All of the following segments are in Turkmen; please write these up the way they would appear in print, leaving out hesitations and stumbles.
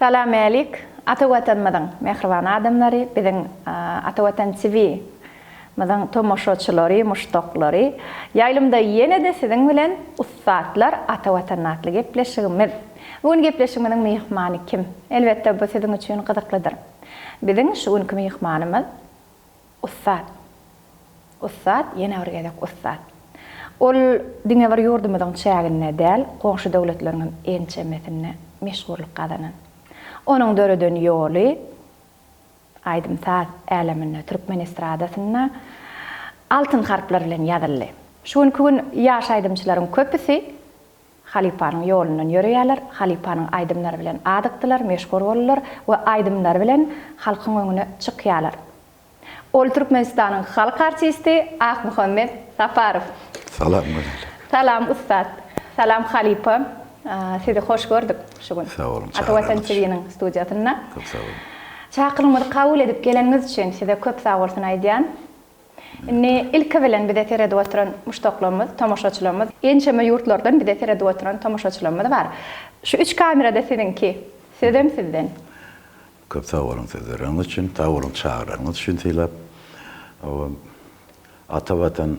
Salam älik, Ata Watanymyzyň mähriban adamlary, biziň Ata Watan TV myzyň tomaşaçylary, muşdaklary. Ýaýlymda ýene-de siziň bilen Ussatlar Ata Watanda atly gepleşigimiz. Bu gün gepleşigimiziň myhmany kim? Elbetde bu siziň üçin gyzyklydyr. Biziň şu günki myhmanymyz Ussat. Ussat, ýene bir gezek ussat. Ol diňe bir ýurdumyzyň çäginde däl, goňşy döwletleriňem ençemesinde meşhurlyk gazanan. Onuň döreden ýoly aýdym-saz äleminde, türkmen estradasynda altyn harplar bilen ýazyldy. Şu günki gün ýaş aýdymçylaryň köpüsi halypanyň ýolundan ýöreýärler, halypanyň aýdymlary bilen adykdylar, meşhur boldular we aýdymlary bilen halkyň öňüne çykýarlar. Ol Türkmenistanyň halk artisti Akmuhammet Saparow. Salam Gözel. Salam ussat. Salam halypa. Sizi hoş gördük şu gün. Sag boluň Ata Watan çagyryňyz üçin. TV-niň studiýasynda. Köp sag boluň. Çakylygymyzy kabul edip geleniňiz üçin size köp sag bolsun aýdýan. Indi ilki bilen bize seredip oturan muşdaklarymyz, tomaşaçylarymyz, ençeme ýurtlardan bize seredip oturan tomaşaçylarymyz bar. Şu üç kamera-da siziňki. Sözem sizden. Köp sag boluň sözleriňiz üçin, sag boluň çagyranyňyz üçin Sylap. Ata Watan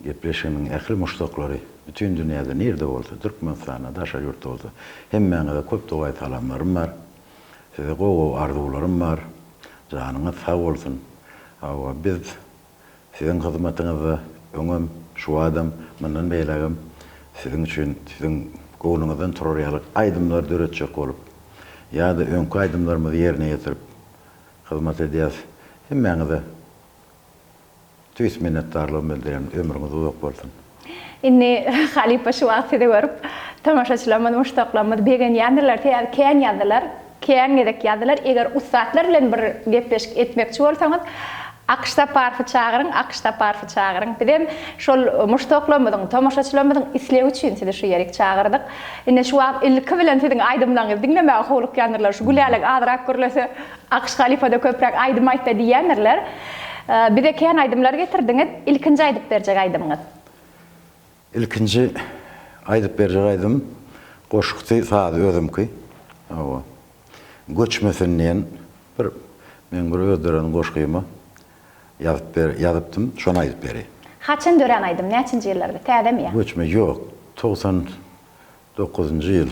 gepleşiginiň ähli muşdaklary bütin dünýäde nirde bolsa, Türkmenistanda, daşary ýurtda bolsa hemmäňize köp dogaý salamlarym bar. Size gowy gowy arzuwlarym bar. Janyňyz sag bolsun. Hawa biz Siziň hyzmatyňyzda öňem, şu badam, mundan beýlägem siziň üçin, siziň göwnüňizden turar ýaly aýdymlar döretjek bolup, ýa-da öňki aýdymlarymyzy ýerine ýetirip hyzmat edýäs. Hemmäňize tüýs minnetdarlygymy bildirýän. Ömrüňiz uzak bolsun! Indi halypa şu wagt sizi görüp, tomaşaçylarymyz, muşdaklarymyz begenýändirler, sebäbi kän ýazdylar, kän gezek ýazdylar. Eger ussatlar bilen bir gepleşik etmekçi bolsaňyz, Akyş Saparowy çagyryň, Akyş Saparowy çagyryň. Bizem şol muşdaklarymyzyň, tomaşaçylarymyzyň islegi üçin sizi şu ýerik çagyrdyk. Indi şu wagt ilki bilen siziň aýdymlaryňyzy diňlemäge howlukýandyrlar. Şu Gülälek azrak gürlese, Akyş halypa-da köpräk aýdym aýtsa diýýändirler. Bize kän aýdymlar getirdiňiz. Ilkinji aýdyp berjek aýdymyňyz? Ilkinji aýdyp berjek aýdymym goşgusy, sazy özümki. Hawa. Göçmesin diýen bir meň bir öz döreden goşgymy ýazyp ber, ýazypdym. Şony aýdyp bereýin. Haçan dörän aýdym? Näçinji ýyllarda? Täzemi ýa? Göçme, ýok. 99-njy ýyl.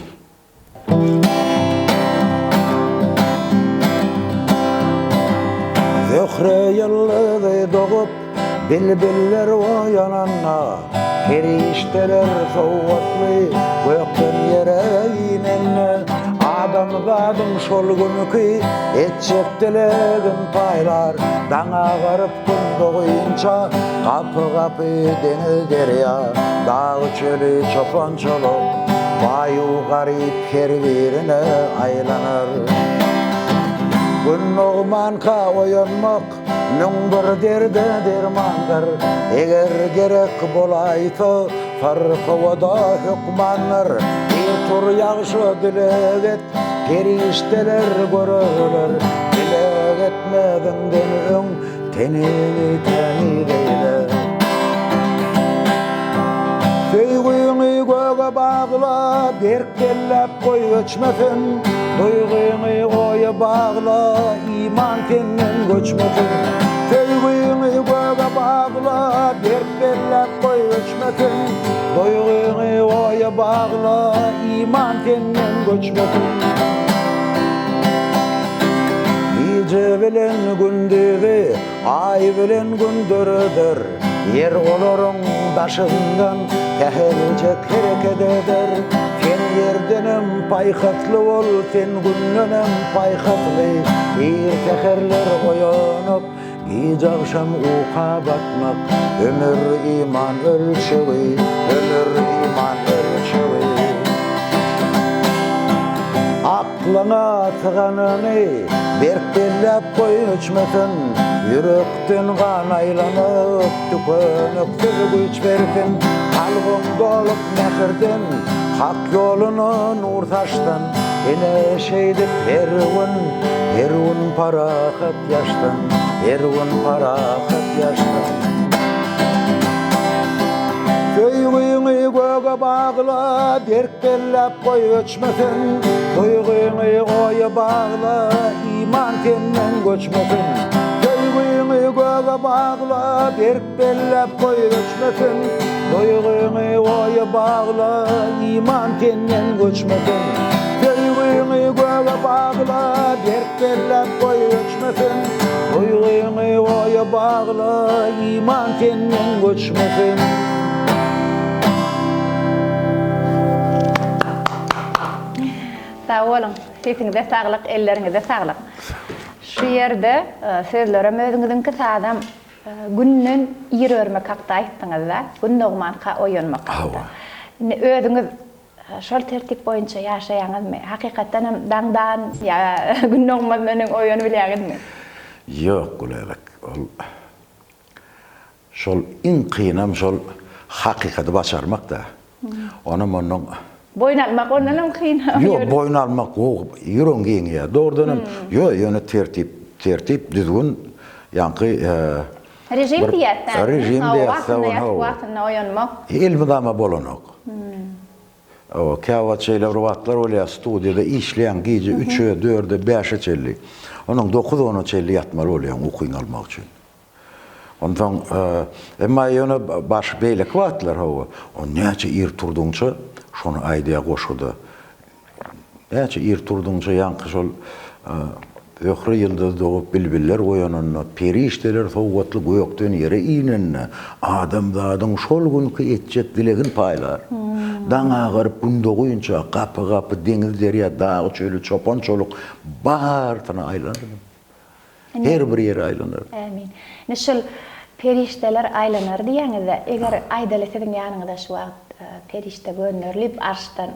Zöhre ýyldyzy dogup, bilbiller oýananda, Perişdeler sowgatly gökden ýere inende, Adamzadyň şol günki etjek dilegin paýlar, Daň agaryp Gün dogynça gapy-gapy, deňiz-derýa, dag-çöli, çopan-çoluk, baý-u-garyp her birine aýlanar. Gün dogmanka oýanmak 1001 derde dermandyr. Eger gerek bolaýsa, syrkawa-da hökmandyr. Ir tur ýagşy dileg et, perişdeler görerler. Dileg etmeziňden öň Teniňi tämiz eýle. Söýgüňi göge bagla, berk belläp goý öçmesin. Duýgyňy oýa bagla, iman senden göçmesin. Söýgüňi göge bagla, berk belläp goý öçmesin. Duýgyňy oýa bagla, iman senden göçmesin. Gije bilen gündizi, Aý bilen Gün döreder, Ýer olaryň daşyndan sähelçek hereket eder. Sen Ýerdenem paýhasly bol, sen Gündenem paýhasly. Ir säherler oýanyp, giç agşam uka batmak, ömür iman ölçegi, ömür iman ölçegi. Aklyňa syganyny berk belläp goý öçmesin, Ýürekden gan aýlanyp, tükeniksiz güýç bersin, Kalbyň dolup mähirden, Hak ýoluna nur saçsyn, Ine şeýdip her gün, her gün parahat ýaşsyn, Her gün parahat ýaşsyn. Söýgüňi göge. göge bagla, berk belläp goý öçmesin. Duýgyňy oýa bagla, iman senden göçmesin. Söýgüňi göge bagla, berk belläp goý öçmesin. Duýgyňy oýa bagla, iman senden göçmesin. Söýgüňi göge bagla, berk belläp goý öçmesin. Duýgyňy oýa bagla, iman senden göçmesin. Sag boluň. Sesiňize saglyk, elleriňize saglyk. Şu ýerde sözlerem özüňiziňki sazam günden ir örmek hakda aýtdyňyzda, gün dogmanka oýanmak hakda. Indi özüňiz şol tertip boýunça ýaşaýaňyzmy? Hakykatdan hem daňdan ýa gün dogmazdan öň oýanybilýäňizmi? Ýok Gülälek, ol Şol iň kynam şol hakykaty başarmak-da. Onam ondan. Boýun almak ondanam kyn. Ýok, boýun almak gowy, ýüregiň giňeýär. Dogrudan hem, ýok, ýöne tertip, tertip, düzgün, ýaňky Režim diýýäs-dä. Režim diýýäs-dä ony, hawa. Wagtynda ýatyp, wagtynda oýanmak. Elmydama bolanok. Hawa, käwagt şeýle bir wagtlar bolýar, studiýada işleýäň, gije üçe, dörde, bäşe çenli. Onnoň dokuz-ona çenli ýatmaly bolýaň ukyňy almak üçin. Onsoň, emma ýöne baş beýleki wagtlar hawa, o näçe ir turduňça, şony aýdýar goşguda. Näçe ir turduňça ýaňky şol Zöhre ýyldyz dogup, bilbiller oýananda, perişdeler sowgatly gökden ýere inende, adamzadyň şol günki etjek dilegin paýlar. Daň agaryp, gün dogynça, gapy-gapy, deňiz-derýa, dagy-çöli, çopan-çoluk barysyna aýlanaryn. Her bir ýere aýlanar. Ämin. Indi şul perişdeler aýlanar diýýäňizde, eger aýdaly siziň ýanyňyza şu wagt perişde gönderilip arşdan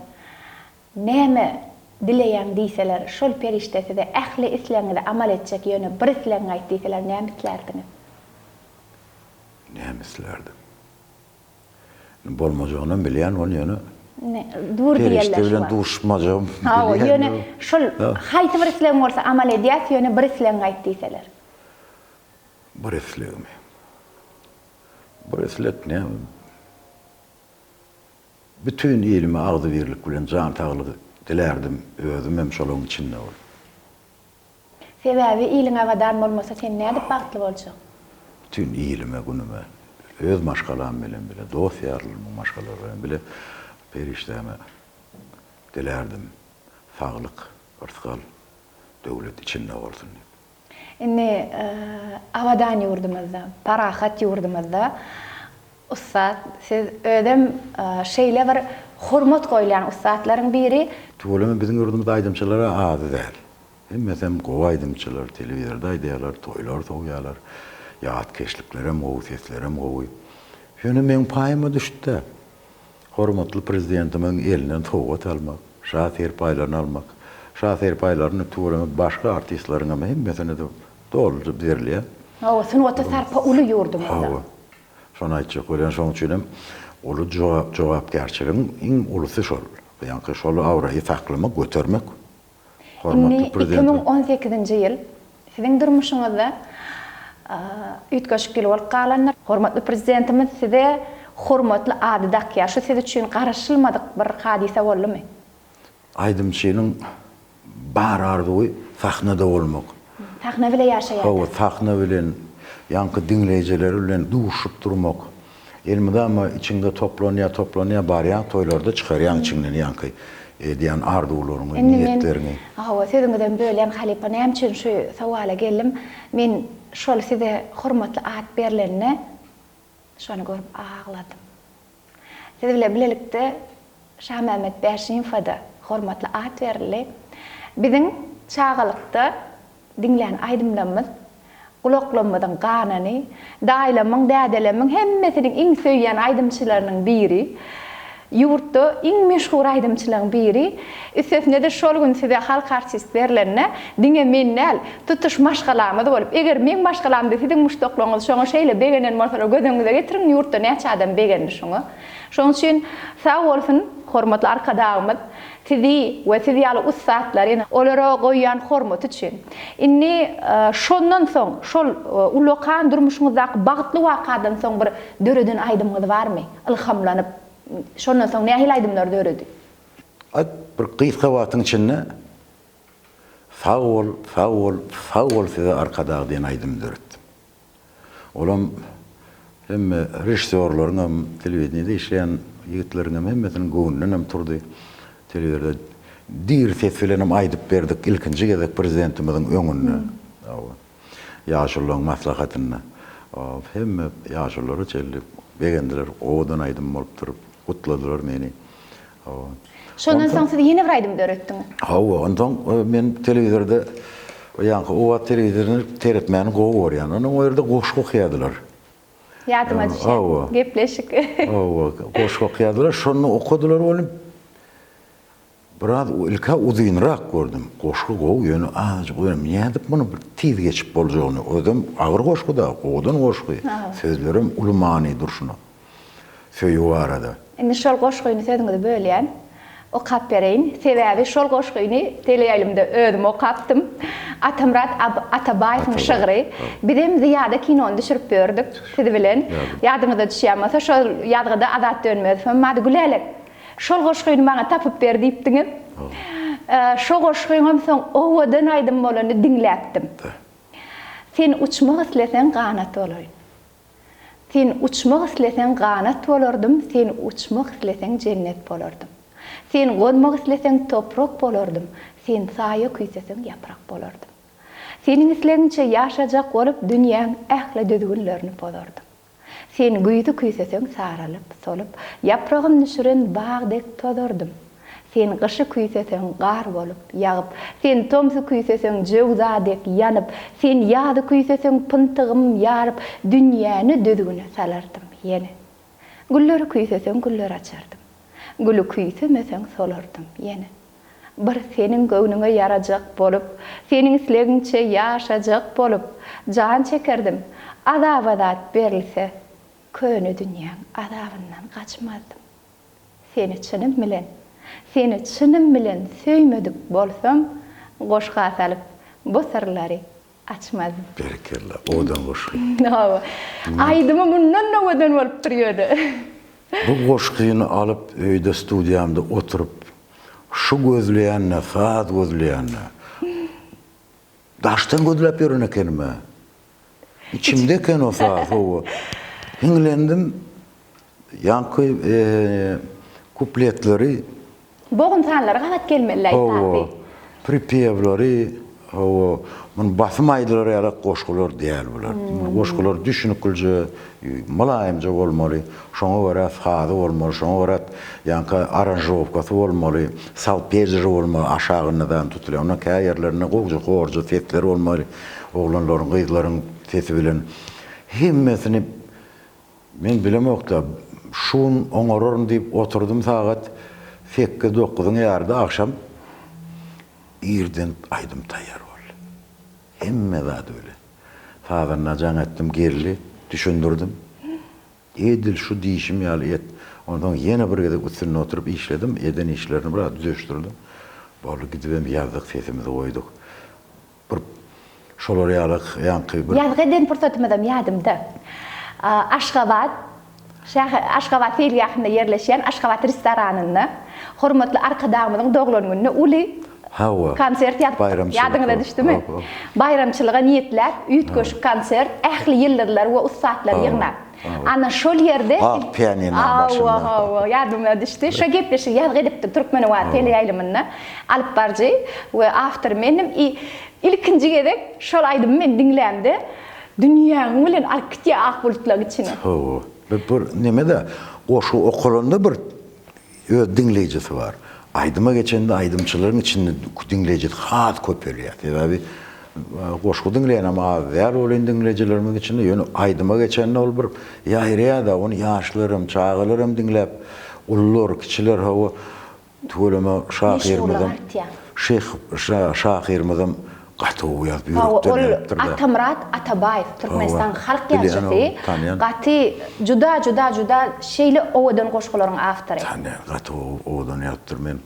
näme dileýäň diýseler, şol perişde size ähli islegiňizi amal etjek ýöne bir islegiňi aýt diýseler näme islärdiňiz? Näme islärdim? Bolmajagynam bilýän ol ýöne. Dur diýerler Perişde bilen duşmajagym bilýän. Hawa, ýöne şol haýsy bir islegiň bolsa amal edýäs, ýöne bir islegiňi aýt diýseler. Bir islegimi. Bir isleg näme? Bütin ilime agzybirlik bilen jan saglyk dilärdim, özümem şolaryň içinde bolup. Sebäbi iliň abadan bolmasa sen nädip bagtly boljak? Bütin ilime günüme öz maşgalam bilen bile dost ýarlarymyň maşgalalary bilen bile perişdäme dilärdim saglyk yrsgal döwlet içinde bolsun diýip. Indi abadan ýurdumyzda parahat ýurdumyzda ussat siz özem şeýle bir hormat goýulýan ussatlaryň biri. Tüweleme biziň ýurdumyzda aýdymçylara azy däl. Hemmesem gowy aýdymçylar, telewizorda aýdýarlar, toýlar sowýarlar. Ýatkeşliklerem gowy, seslerem gowy. Ýöne meň paýyma düşdi-dä. Hormatly Prezidentimiziň elinden sowgat almak, şa serpaýlaryny almak. Şa serpaýlaryny tüweleme başga artistleriňem hemmesine-de doluja berilýär. Hawa, sungata sarpa uly ýurdumyzda. Hawa. Şony aýtjak bolýan. Şonuň üçin hem uly jogapkärçiligiň iň ulusy şol. Ýaňky şol abraýy saklamak, götermek. Indi 2018-nji ýyl siziň durmuşyňyzda üýtgeşik ýyl bolup galandyr. Hormatly Prezidentimiz size hormatly ady dakýar. Şu siz üçin garaşylmadyk bir hadysa boldumy? Aýdymçynyň bar arzuwy sahnada bolmak. Sahna bile ýaşaýar. Hawa, sahna bilen, ýaňky diňleýjileri bilen duşup durmak. Elmydama içiňde toplanýar, toplanýar, barýaň toýlarda çykarýaň içiňden ýaňky edýän arzuwlaryňy, Indi men, niýetleriňi. hawa, sözüňizem bölýän halypa, näme üçin şu sowala geldim, men şol size hormatly at berlende şony görüp agladym. Siz bile bilelikde Şamämmet Bäşimowa-da hormatly at berildi. Biziň çagalykda Diňlän aýdymlarymyz gulaklarymyzyň ganany, daýylamyň, dädelerimiň hemmesiniň iň söýýän aýdymçylarynyň biri, ýurtda iň meşhur aýdymçylaryň biri. Üstesine-de şol gün size halk artist berlende diňe men däl, tutuş maşgalamyz bolup, eger meň maşgalamda siziň muşdaklaryňyz şoňa şeýle begenen bolsalar göz öňüňize getiriň ýurtda näçe adam begendi şoňa. Şonuň üçin sag bolsun hormatly Arkadagymyz Sizi we siz ýaly ussatlary olara goýýan hormaty üçin. Indi şondan soň, şol ullakan durmuşyňyzdaky bagtly wakadan soň bir döreden aýdymyňyz barmy? Ylhamlanyp. Şondan soň nähili aýdymlar döredi? Aý, bir gysga wagtyň içinde Sag bol, sag bol, sag bol size Arkadag diýen aýdymy döretdim. Olam hemme režissýorlaryňam, telewideniýede işleýän ýigitleriňem hemmesiniň göwnündenem turdy. Telewizorda diri ses bilenem aýdyp berdik ilkinji gezek prezidentimiziň öňünde. Hawa. Ýaşulularyň maslahatynda. Hemme ýaşululara çenli begendiler, owadan aýdym bolupdyr, gutladylar meni. Hawa. Şondan soň siz ýene bir aýdym döretdiňiz. Hawa, onsoň men telewizorda ýaňky o wagt telewizoryny seretmäni gowy görýän. Onsoň o ýerde goşgy okaýardylar. Ýadyma düşýär. Gepleşik. Hawa, goşgy okaýardylar. Şonda okadylar welin Biraz ilk-ä uzynrak gördüm. Goşgy gowy, ýöne azajyk uzyn. Nädip muny bir tiz geçip boljagyny. Özem agyr goşgy-da, owadan goşgy. Sözlerem uly many durşuna. Söýgi barada. Indi şol goşgyny sözüňizi bölýän. Okap bereýin. Sebäbi şol goşgyny teleýaýlymda özüm okapdym. Atamyrat Atabaýewiň şygry. Bizem Zyýada kinony düşürip ýördük siz bilen. Ýadyňyza düşýän bolsa, şol ýazgyda Azat Dönmezowem bardy. Gülälek. Şol goşgyny maňa tapyp ber diýipdiňiz. Şo goşgyňam soň owadan aýdym bolany diňläpdim. Sen uçmak isleseň ganat bolaýyn. Sen uçmak isleseň ganat bolardym, sen uçmak isleseň jennet bolardym. Sen gonmak isleseň toprak bolardym, sen saýa küýseseň ýaprak bolardym. Seniň islegiňçe ýaşajak bolup dünýäň ähli düzgünlerini pozardym. Sen güýzi küýseseň saralyp, solup, Ýapragyn düşüren bag dek tozardym. Sen gyşy küýseseň gar bolup, ýagyp, Sen tomsy küýseseň jöwza dek ýanyp, Sen ýazy küýseseň pyntygym ýaryp, Dünýäni düzgüne salardym ýene. Gülleri küýseseň güller açardym. Güli küýsemeseň solardym ýene. Bir seniň göwnüňe ýarajak bolup, Seniň islegiňçe ýaşajak bolup, Jan çekerdim. Azaba zat berilse, Köne dünýäň azabyndan gaçmazdym. Seni çynym bilen, Seni çynym bilen söýmedik bolsam, Goşga salyp bu syrlary açmazdym. Berekella, owadan goşgy. Hawa. Aýdymy mundan-da owadan bolupdyr ýöne. Bu goşgyny alyp öýde studiýamda oturyp şu gözleýände saz gözleýände daşdan gözläp ýören ekenim-ä. Içimde eken o saz hawa. Hiňlendim ýaňky kupletleri Bogun sanlary gabat gelmeli-läý Hawa, pripewleri, hawa, muny basym aýdylar ýalak goşgular däl bular. Goşgular düşüniklije, mylaýymja bolmaly, şoňa görä sazy bolmaly, şoňa görä ýaňky aranžirowkasy bolmaly, solpeži bolmaly, aşagynda zam tutulýar. Ondan kä ýerlerinde gowja horja sesler bolmaly, oglanlaryň, gyzlaryň sesi bilen. Hemmesini Men bilemok-da, şu gün oňararyn diýip oturdym sagat sekiz-dokuzyň ýaryda agşam irden aýdym taýýar boldy. Hemme zady bilen. Sazanda jaň etdim, geldi, düşündirdim. Edil şu diýşim ýaly et. Onsoň ýene bir gezek üstünde oturyp işledim, eden işlerini biraz düzeşdirdim. Boldy, gidibem ýazdyk, sesimizi goýduk. Bir şolar ýaly ýaňky bir. Ýazgy eden pursatymyzam ýadymda. Aşgabat şäher Aşgabat seýilgähinde ýerleşýän Aşgabat restoranynda hormatly Arkadagymyzyň doglan gününe uly Hawa. konsert ýazypdyk. Ýadyňyza düşdümi? Baýramçylyga niýetläp üýtgeşik konsert, ähli ýyldyzlary we ussatlary ýygnap. Ana şol ýerde Ak pianinoň başynda. Hawa, hawa, ýadyma düşdi. Şo gepleşigi ýazgy edipdik Türkmenobat teleýaýlymynda. Alyp baryjy we awtory mendim. I ilkinji gezek şol aýdymy men diňlämde dünýäňi bilen alyp gitýär ak bulutlaryň içine. Hawa. Bir bir neme-de goşgy okalanda bir Öz diňleýjisi bar. Aýdyma geçende aýdymçylaryň içinde diňleýjisi has köpelýär. Sebäbi goşgy diňleýänem az däl welin diňleýjilerimiziň içinde, ýöne aýdyma geçende ol bir ýaýraýar-da, ony ýaşlaram, çagalaram diňläp, ulular, kiçiler hawa, tüweleme şahyrymyzam, şyh şahyrymyzam Gaty gowy ýazyp Hawa, ýürekden ol ýazypdyr-da. Atamyrat Atabaýew, Türkmenistanyň halk Bilýän ýazyjysy, ol, tanýan. gaty juda, juda, juda şeýle owadan goşgularyň awtory. Tanýan, gaty gowy owadan ýazypdyr. Men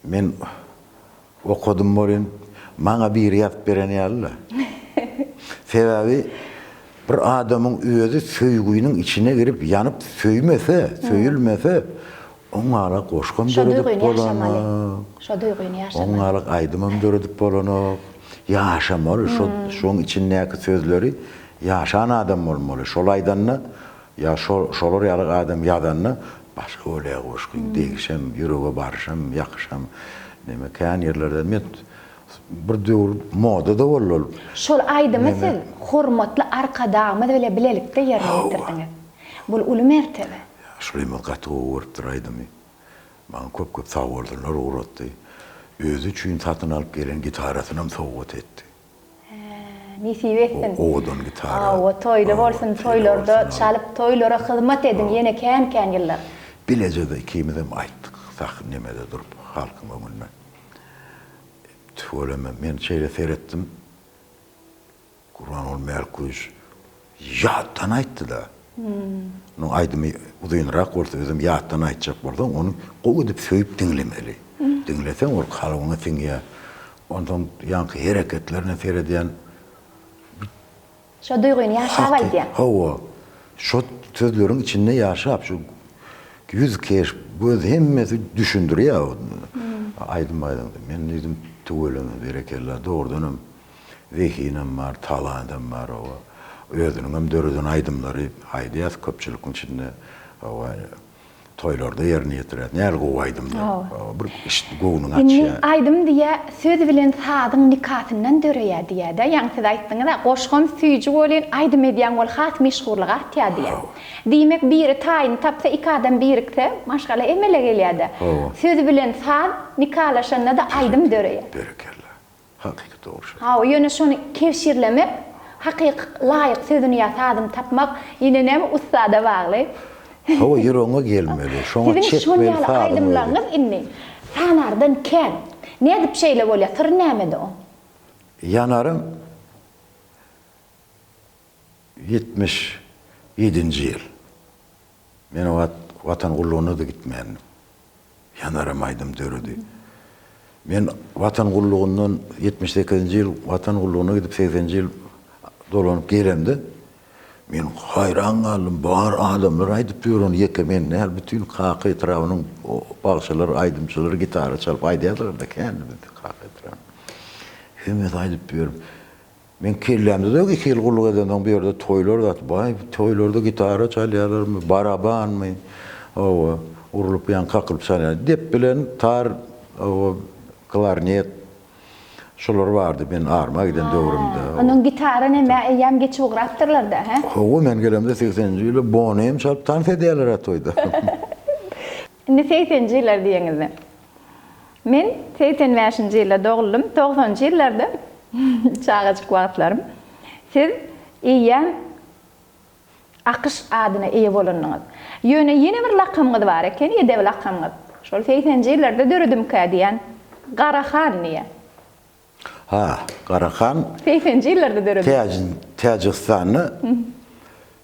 men okadym welin, maňa biri ýazyp beren ýaly-la. Sebäbi. Bir adamyň özi söýgüniň içine girip ýanyp söýmese, söýülmese, oňňalak goşgam döredip bolanok. Şo duýgyny ýaşamaly. Oňňalak aýdymam döredip bolanok. Ýaşamaly, şo şoň içindäki sözleri ýaşan adam bolmaly. Şol aýdanda ýa şo şolar ýaly adam ýazanda başga bolýar goşgyň degişem, ýürege baryşam, ýakyşam. Neme kän ýerlerde men Bir döwür moda-da boldy ol. Şol aýdymy siz hormatly Arkadagymyz bile bilelikde ýerine ýetirdiňiz. Bul uly mertebe. Ýaşulymyz gaty gowy görüpdir aýdymy. Maňa köp-köp sagbolsunlar ugratdy. Özi üçin satyn alyp gelen gitarasynam sowgat etdi. Hä, nesip etsin. Owadan gitara. Hawa, toýly bolsun, toýlarda çalyp, toýlara hyzmat ediň ýene kän-kän ýyllar. Bileje-de ikimizem aýtdyk sahna nemede durup halkyň öňünde. Tüweleme, men şeýle seretdim, Gurbanguly Mälikgulyýewiç ýatdan aýtdy-da. Onuň aýdymy uzynrak bolsa, özem ýatdan aýtjak bolsaň, ony gowy edip söýüp diňlemeli. Diňleseň, ol kalbyňa siňýär. Onsoň ýaňky hereketlerine seredýän. Şo duýgyny ýaşap aýdýaň. Hawa. Şo sözleriň içinde ýaşap, şu ýüz keşp, göz hemmesi düşündirýär aýdym aýdaňda. Men diýdim, tüweleme, berekella, dogrudanam zehinem bar, talantam bar, hawa. Özüniňem döreden aýdymlary aýdýas köpçüligiň içinde, hawa. Toýlarda ýerine ýetirýär. Näl gowy aýdymlar. Bir eşit göwnüňi açýar. Indi aýdym diýýä söz bilen sazyň nikasyndan döreýä diýýä-dä. Ýaňy siz aýtdyňyz-a, goşgam süýji welin aýdym edýäň weli has meşhurlygy artýar diýýä. Diýmek biri taýyny tapsa iki adam birikse maşgala emele gelýä-dä. Söz bilen saz nikalaşanda-da aýdym döreýär. Berekella. Hakyky dogry şol. Hawa, ýöne şony kebşirlemek, hakyky laýyk sözüni ýa sazyny tapmak ýene näme ussada bagly. Hawa, ýüregiňe gelmeli, şoňa Siziň şol çekmeli ýaly sazyň özi. aýdymlaryňyz indi sanardan kän. Nädip şeýle bolýar, syry nämede oň? Ýanarym 77-nji ýyl. Men o wagt Watan gullugyna-da gitmändim. Ýanaram aýdym döredi. Men Watan gullugyndan 78-nji ýyl Watan gullugyna gidip, segseninji ýyl dolanyp gelemde, men haýran galdym, bar adamlar aýdyp ýör ony, ýeke men däl, bütin Kaka etrabynyň bagşylary, aýdymçylary gitara çalyp aýdýardylar-da, kändi bizde Kaka etrabynda. Hemmesi aýdyp ýör. Meň kellämde-de ýok, iki ýyl gulluk edensoň bu ýerde toýlar zat, baý, toýlarda gitara çalýarlarmy, barabanmy, hawa, urlup ýaňy kakylyp çalýan, dep bilen tar, hawa, klarnet, şolar bardy men arma giden döwrümde. Ha, onuň gitara nämä eýýäm geçip ugrapdyrlar-da, hä? Hawa, men gelemde segseninji ýylda Bony hem çalyp tans edýärler-ä toýda. Indi segseninji ýyllar diýeňizde. Men 85-nji ýylda doguldym, togsanynjy ýyllarda çagajyk wagtlarym siz eýýäm Akyş adyna eýe bolandyňyz. Ýöne ýene bir lakamyňyz bar eken, edebi lakamyňyz. Şol segseninji ýyllarda döredimkä diýýän Garahan diýýän. Ha, Garahan. Segseninji ýyllarda döredi. Täjigistanda.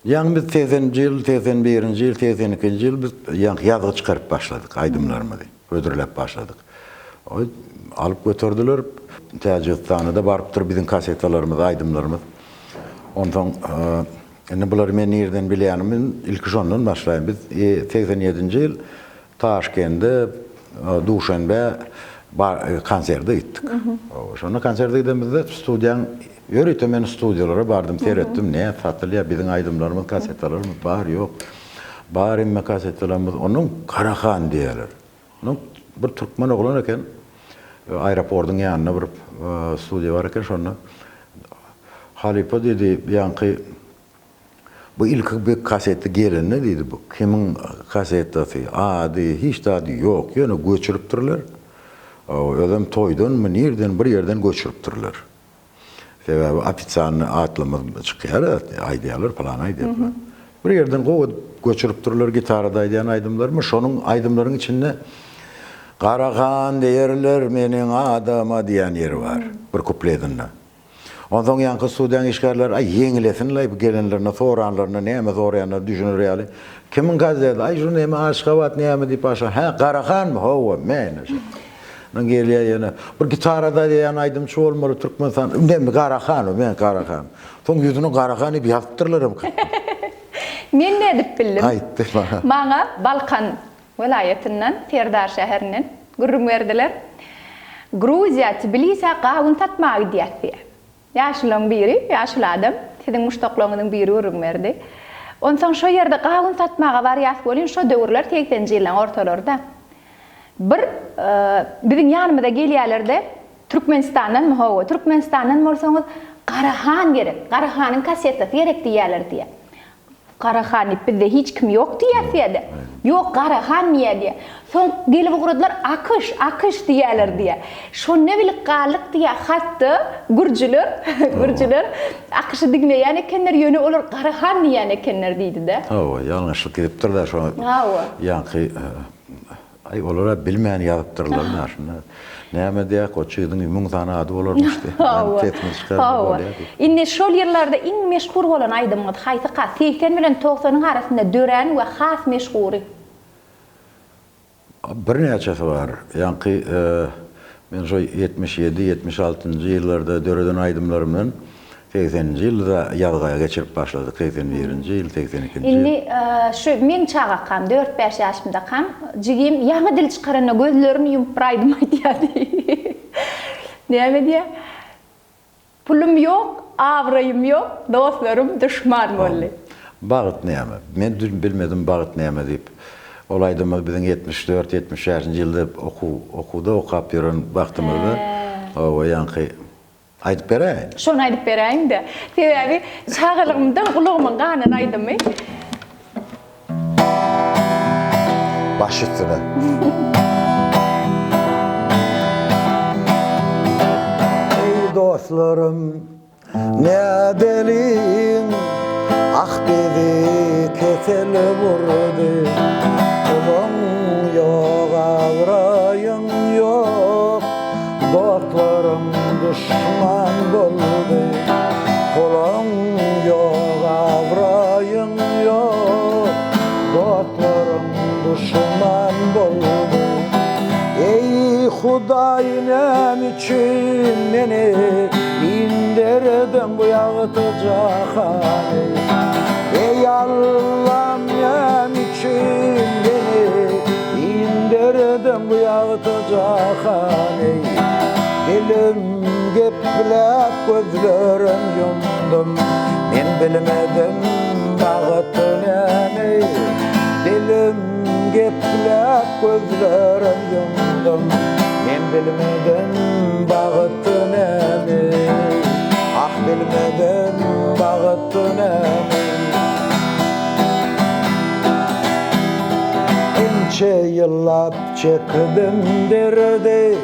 Ýaňy biz segseninji ýyl, 81-nji ýyl, 82-nji ýyl biz ýaňky ýazgy çykaryp başladyk aýdymlarymyzy, hödürläp başladyk. Oý, alyp göterdiler. Täjigistana-da barypdyr biziň kasetalarymyz, aýdymlarymyz. Onsoň indi bulary men nirden bilýänimi ilki şondan başlaýyn. Biz 87-nji ýyl Taşkende, Duşenbä konserte gitdik. Şonda konserte gidemizde studiýaň ýörite men studiýalara bardym, seretdim, näme satylýar, biziň aýdymlarymyz, kasetalarymyz bar, ýok. Bar hemme kasetalarymyz. Ondan Garahan diýýärler. Ondan bir türkmen oglan eken, aeroportyň ýanynda bir studiýa bar eken, şonda halypa diýdi, ýaňky Bu ilki bir kaseta gelende diýdi, bu kimiň kasetasy, ady, hiç zady ýok, ýöne göçüripdirler. Özem toýdanmy, nirden bir ýerden göçüripdirler. Sebäbi ofitsialnyý atlymyz çykýar, aýdýarlar, pylan aýdýar, pylan. Bir ýerden gowy edip göçüripdirler gitarada aýdýan aýdymlarymy. Şonuň aýdymlaryň içinde Garahan diýerler meniň adama diýen ýeri bar, bir kupletinde. Onsoň ýaňky studiýaň işgärleri, aý, ýeňlesin-laý bu gelenlerine, soranlaryna, näme soraýanlary düşüner ýaly, Kimiň gazeti? Aý, şu neme, Aşgabat näme diýip başlan, Hä, Garahanmy? Hawa, me ine şu. Ondan gelýär ýene bir gitarada diýýän aýdymçy bolmaly Türkmenistan. Näme Garahan o, men Garahan. Soň ýüzüne Garahan diýip ýazypdyrlar hem. Men nädip bildim? Aýtdy maňa. Maňa Balkan welaýatyndan, Serdar şäherinden gürrüň berdiler. Gruziýa, Tbilisä gawun satmaga gidýäs diýýär. Ýaşulaň biri, ýaşuly adam, siziň muşdaklaryňyzyň biri gürrüň berdi. Onsoň şo ýerde gawun satmaga barýas welin, şo döwürler segseninji ýyllaň ortalary-da. Bir biziň ýanymyza gelýärler-de, Türkmenistandanmy? Hawa, Türkmenistandan bolsaňyz, Garahan gerek, Garahanyň kassetasy gerek diýýärler diýýär. Garahan diýip bizde hiç kim ýok diýýär diýýär-de. Ýok Garahan diýýär diýýär. Soň gelip ugradylar Akyş, Akyş diýýärler diýýär. Şonda bilip galdyk diýýär. Hatda gürjüler, gürjüler Akyşy diňleýän ekenler, ýöne olar Garahan diýýän ekenler diýdi-de. Hawa, ýalňyşlyk gidipdir-de şo Hawa. ýaňky Aý olara bilmän ýazypdyrlar-da şunda. Näme diýýär, goç ýigidiň müň sany ady bolarmyş diýýär. Hawa. Sesini çykarma Hawa. bolýar diýip. Indi şol ýyllarda iň meşhur bolan aýdymyňyz haýsyka? 80 bilen togsanyň arasynda dörän we has meşhury? Birnäçesi bar. Ýaňky men şo 77, 76-njy ýyllarda döreden aýdymlarymdan Segseninji ýylda ýazga geçirip başladyk, 81-nji ýyl, 82-nji ýyl. Indi şu meň çagakam, dört-bäş ýaşymdakam, jigim ýaňy dil çykaranda gözlerini ýumup bir aýdym aýdýardy. Näme diýýär? Pulum ýok, abraýym ýok, dostlarym duşman boldy. Bagt näme? Men dün bilmedim bagt näme diýip. Ol aýdymyz biziň 74, 75-nji ýylda okuw, okuwda okap ýören wagtymyzda, hawa, ýaňky Aýdyp beräýiň. Şony aýdyp beräýiň-de. Sebäbi çagalygymdan gulagymyň ganan aýdymy. Baş üstüne. Eý dostlarym, nädeliň, ah bizi kesel urdy. Puluň ýok, abraýyň ýok. Dostlarym duşman boldy. Puluň ýok, abraýyň ýok, Dostlarym duşman boldy. Eý, Hudaý, näme üçin meni Inderdiň bu ýagty jahany? Eý, Allam, näme üçin meni Inderdiň bu ýagty jahan eý Dilim gepläp gözlerim ýumdum Men bilmedim bagt näme Dilim gepläp gözlerim ýumdum Men bilmedim bagt näme Ah bilmedim bagt näme Ençe ýyllap çekdim derdi,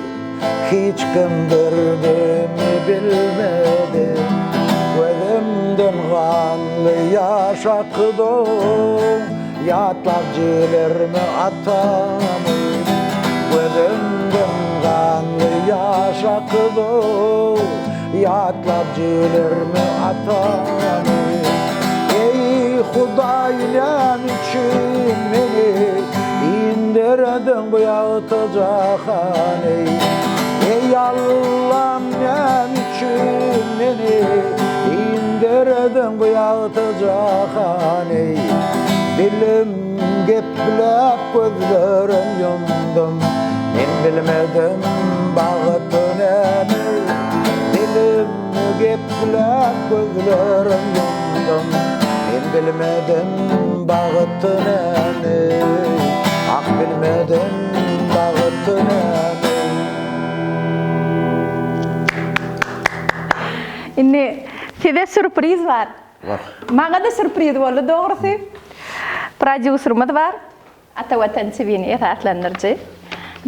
Hiç kim derdimi bilmedi. Gözümden ganly ýaş akdy, Ýatlap jilerimi, atamy. Gözümden ganly ýaş akdy, Ýatlap jilerimi, atamy. Eý, Hudaý, näme üçin meni Inderdiň bu ýagty jahan, eý? Eý, Allam, näme üçin meni Inderdiň bu ýagty jahan, eý? Dilim gepläp, gözlerim ýumdum, Men bilmedim bagt näme. Dilim gepläp, gözlerim ýumdum, Men bilmedim bagt näme. Ah, bilmedim bagt näme. Indi size sýurpriz bar. Maňa-da sýurpriz boldy dogrusy. Prodýuserimiz bar. Ata Watan TV-ni esaslandyryjy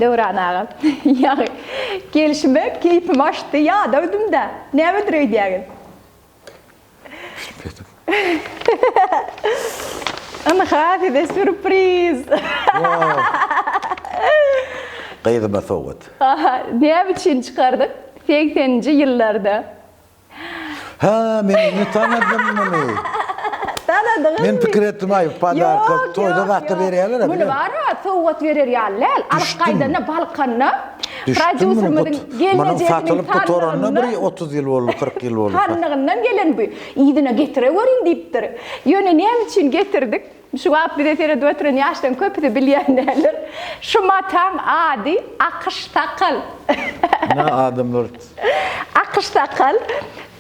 Döwran aga. Ýaňy gelşime keýpim açdy, ýadawdym-da. Nämedir öýdýäňiz? Bilmedim. Ynha size sýurpriz. Gyzyma sowgat. Aha, näme üçin çykardyk? Segseninji ýyllarda Hä, men indi tanadym muny. Tanadyňyzmy? Men pikir etdim, aý, podarka Ýok, toýda ýok, zatda ýok. berýärler-ä, Muny bilen. bar-a, sowgat berer ýaly däl. Alyp Düşdüm. gaýdanda Balkanda. Prodýuserimiziň gelnejesiniň Munuň satylyp gutaranyna bir 30 ýyl boldy, 40 ýyl boldy. Sandygyndan gelen bu. Yzyna getireweriň diýipdir. Ýöne näme üçin getirdik? Şu wagt bize seredip oturan ýaşlaryň köpüsi bilýän däldir. Şu mataň ady akyş sakal. Ine adamlar. Akyş sakal.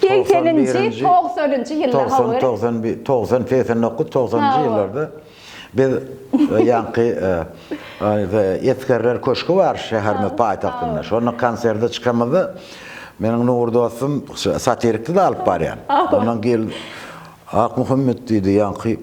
Segseninji, togsanynjy ýylda 90, 91, 90, 89, 90-njy ýyllarda biz ýaňky Esgerler köşgi bar şäherimiz paýtagtynda. Şonda konserde çykamyzda meniň Nury dostum satirikdi-de alyp barýan. Ondan gel Akmuhammet diýdi, ýaňky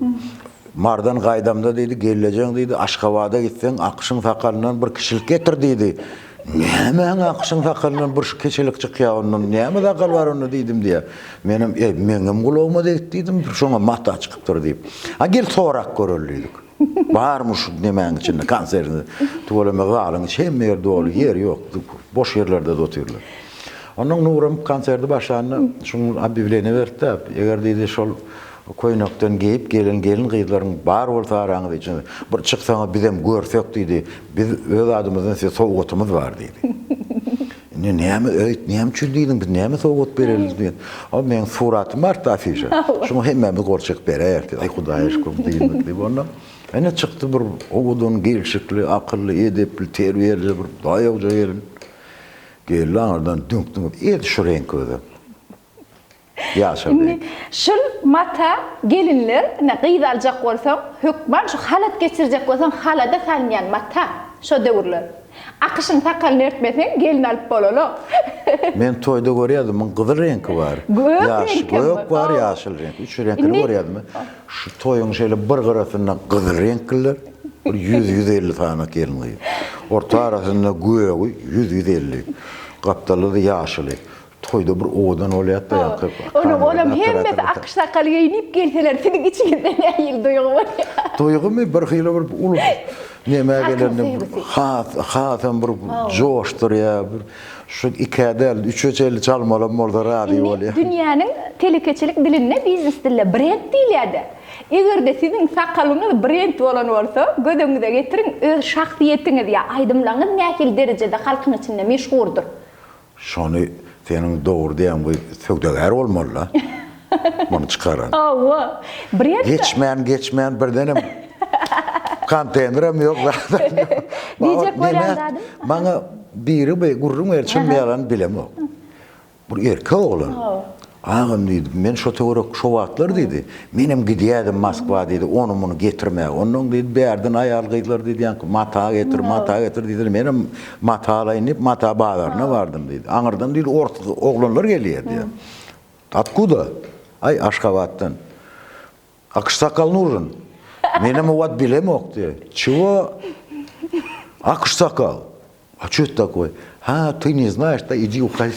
Mardan gaýdamda diýdi, gellejeň diýdi, Aşgabada gitseň, Akyşyň sakalyndan bir kişilik getir diýdi. Nämäň Akyşyň sakalyndan bir kiçilik çykýar ondan, näme sakal bar onda diýdim diýýär. Menem, Eý, meňem gulagyma degdi diýdim, şoňa mata çykypdyr diýip. A gel sorap göreli diýdik. Barmy şu nemäň içinde, konsertinde. Tüweleme zalyň içi hemme ýer doly, ýer ýok, boş ýerlerde-de otyrlar. Onnoň Nuram konserti başlanda şuň obýawleniýe berdi-de, eger diýdi şol köýnekden geýip gelen gelin-gyzlaryň bar bolsa araňyzda içiňizde, bir çyksaňyz bizem görsek diýdi, biz öz adymyzdan size sowgatymyz bar diýdi. Indi näme öýt, näme üçin diýdiň, biz näme sowgat bereli diýen. O meň suratym bardy afişa. Şuňa hemmämiz gol çekip beräýeris diýdi. Aý Hudaýa şükür diýmek diýip onda. Ine çykdy bir owadan, gelşikli, akylly, edepli, terbiýeli bir daýawja gelin. Geldi aňyrdan düňk-düňk edil şu reňk özem. Ýaşyl Indi reňk. şul mata gelinler ine gyz aljak bolsaň hökman şu halat geçirjek bolsaň halada salynýan mata şo döwürler. Akyşyň sakalyny örtmeseň gelin alyp bolanok. Men toýda görýärdim muň gyzyl reňki bar. Gök Ýaş reňkem gök bar. bar ýaşyl reňk. Üç reňkini Indi görýärdim. Şu toýuň şeýle bir gyrasynda gyzyl reňkliler, bir ýüz-ýüz elli sany gelin-gyz. Orta arasynda gögi ýüz-ýüz elli. Gapdalda-da ýaşyly. Toýda bir owadan bolýar-da ýaňky. Onuň olam hemmesi akyş sakal geýnip gelseler siziň içiňizde nähili duýgy bolýar? Duýgymy bir hili bir uly nämä gelende has hasam bir joşdurýar. Bir şu ikä däl, üçe çenli çalmalam bolsa razy bolýar. Indi dünýäniň telekeçilik dilinde, biznes dilinde brend diýilýär-de. Eger-de siziň sakalyňyz brend bolan bolsa, göz öňüňize getiriň, öz şahsyýetiňiz ýa aýdymlaryňyz nähili derejede halkyň içinde meşhurdyr. Şony seniň dogry diýýäň bu söwdagär bolmalyda muny çykaran. Hawa. Brend. Geçmän geçmän birdenem konteýnerem ýok zadam ýok. Diýjek bolýan zadym. Maňa biri bir gürrüň berdi çynmy ýalan bilemok. Bir erkek oglan. Agam diýdi, men şo töwerek şo wagtlar diýdi, menem gidýädim Moskwa diýdi, ony-muny getirmäge. Onnoň diýdi, bärden aýal-gyzlar diýdi, ýaňky mata getir, mata getir diýdiler, menem mata alaýyn diýip, mata bazaryna bardym diýdi. Aňyrdan diýdi, ors oglanlar gelýär diýýär. Otkuda? Aý, Aşgabatdan. Akşsakal nužen. Menem o wagt bilemok diýýär. Çего? Akşsakal. A ço et takoý? Ha, ty ne znaýeş, da idi uhaý.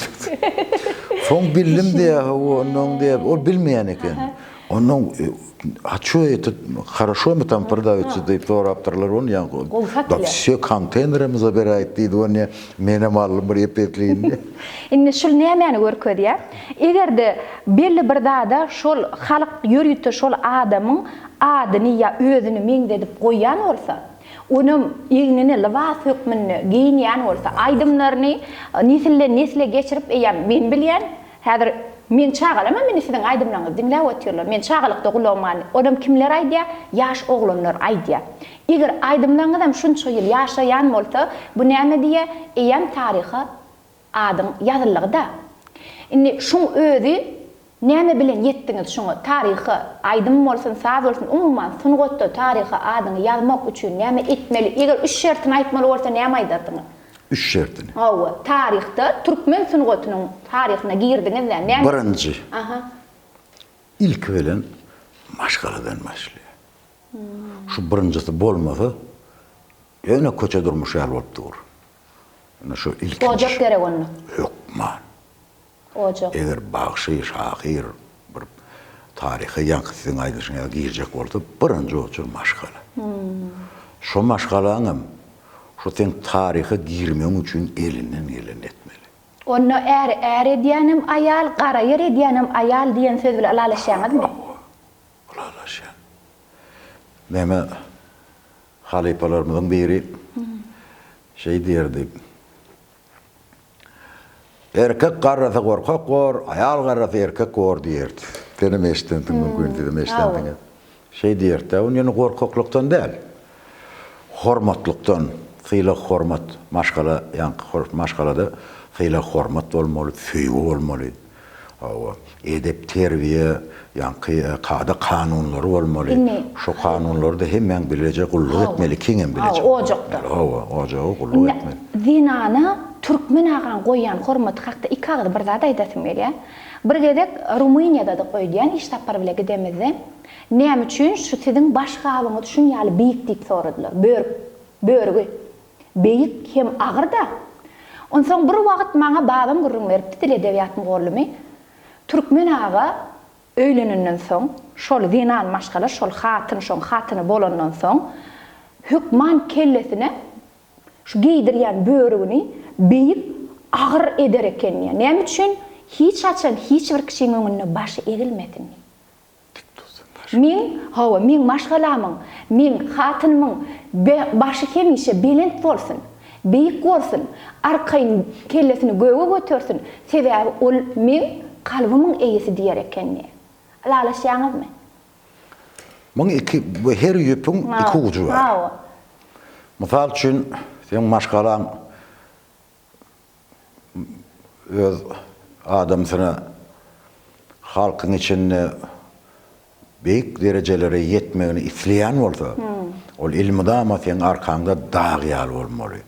Soň bildim diýýär, hawa, onnoň diýýär, ol bilmeýän eken. Onnoň a ço eto horoşo mi tam prodawýotsa diýip sorapdyrlar ony ýaňky. Da wsýo konteýnerami zabiraýt diýdi ony, menem aldym bir ep-esligini. Indi şul nämäni görkezýär? Eger-de belli bir zada şol halk ýörite şol adamyň adyny ýa özüni meňzedip goýýan bolsa, onam egnine lybas hökmünde geýinýän bolsa, aýdymlaryny nesilden-nesle geçirip eýýäm men bilýän, häzir meň çagalarymam indi siziň aýdymlaryňyzy diňläp otyrlar, men çagalykda gulagym galdy, onam kimler aýdýar? Ýaş oglanlar aýdýar. Eger aýdymlaryňyzam şunça ýyl ýaşaýan bolsa, bu näme diýýär? Eýýäm taryha Adyň ýazyldygy-da. Indi şuň özi näme bilen ýetdiňiz şuňa? Taryha, aýdym bolsun, saz bolsun, umuman sungatda taryha adyňy ýazmak üçin näme etmeli? Eger üç şertini aýtmaly bolsa näme aýdardyňyz? Üç şertini. Hawa, taryhda türkmen sungatynyň taryhyna girdiňiz-dä, näme? Birinji. Aha. Ilki bilen maşgaladan başlaýar. Şu birinjisi bolmasa, ýöne köçe durmuşy ýaly bolup dur. Ine şu ilkinji. Ojak gerek onda. Hökman. Ojak. Eger bagşy, şahyr bir taryha ýaňky siziň aýdyşyňyz ýaly girjek bolsa, birinji oçur maşgala. Şo maşgalaňam şu seň taryha girmegiň üçin elinden gelenini etmeli. Onda äri är edýänem aýal, gara ýer edýänem aýal diýen söz bilen ylalaşýaňyzmy? Hawa, ylalaşýan. Meme halypalarymyzyň biri şeý diýerdi. Erkek garrasa gorkak bor, aýal garrasa erkek bor diýerdi. Senem eşidensiň mümkin, sizem eşidensiňiz. Şeý diýerdi-dä, ony ýöne gorkaklykdan däl, hormatlykdan, sylag-hormat, maşgala, ýaňky maşgalada sylag-hormat bolmaly, söýgi bolmaly. Hawa, edep-terbiýe, ýaňky kada-kanunlary bolmaly. Indi. Şo kanunlary-da hemmäň bileje gulluk etmeli, ikiňem bileje. Hawa, ojakda. Hawa, ojaga gulluk etmeli. Indi zenana türkmen agaň goýýan hormaty hakda iki agyz bir zat aýdasym gelýär. Bir gezek Rumyniýadadyk öýdýän, iş sapary bile gidemizde, Näme üçin şu siziň baş gabyňyz şun ýaly beýik diýip soradylar. Börük. Börügi. Beýik hem agyr-da. Onsoň bir wagt maňa babam gürrüň beripdi, dil-edebiýat mugallymy. Türkmen aga öýlenenden soň, şol zenan maşgala, şol hatyn, şoň hatyny bolandan soň, hökman kellesine şu geýdirýän börügini beýik, agyr eder eken diýýär. Näme üçin? Hiç haçan hiç bir kişiň öňünde başy egilmesin diýip. Dik dursun başy. Meň, hawa, meň maşgalamyň, meň hatynymyň başy hemişe belent bolsun, beýik bolsun, arkaýyn kellesini göge götersin, sebäbi ol meň kalbymyň eýesi diýer eken diýýär. Ylalaşýaňyzmy? Muň iki, bu her ýüpüň iki ujy bar. Hawa. Mysal üçin, seň maşgalaň öz adamsyna halkyň içinde beýik derejelere ýetmegini isleýän bolsa, ol elmydama seň arkaňda dag ýaly bolmaly.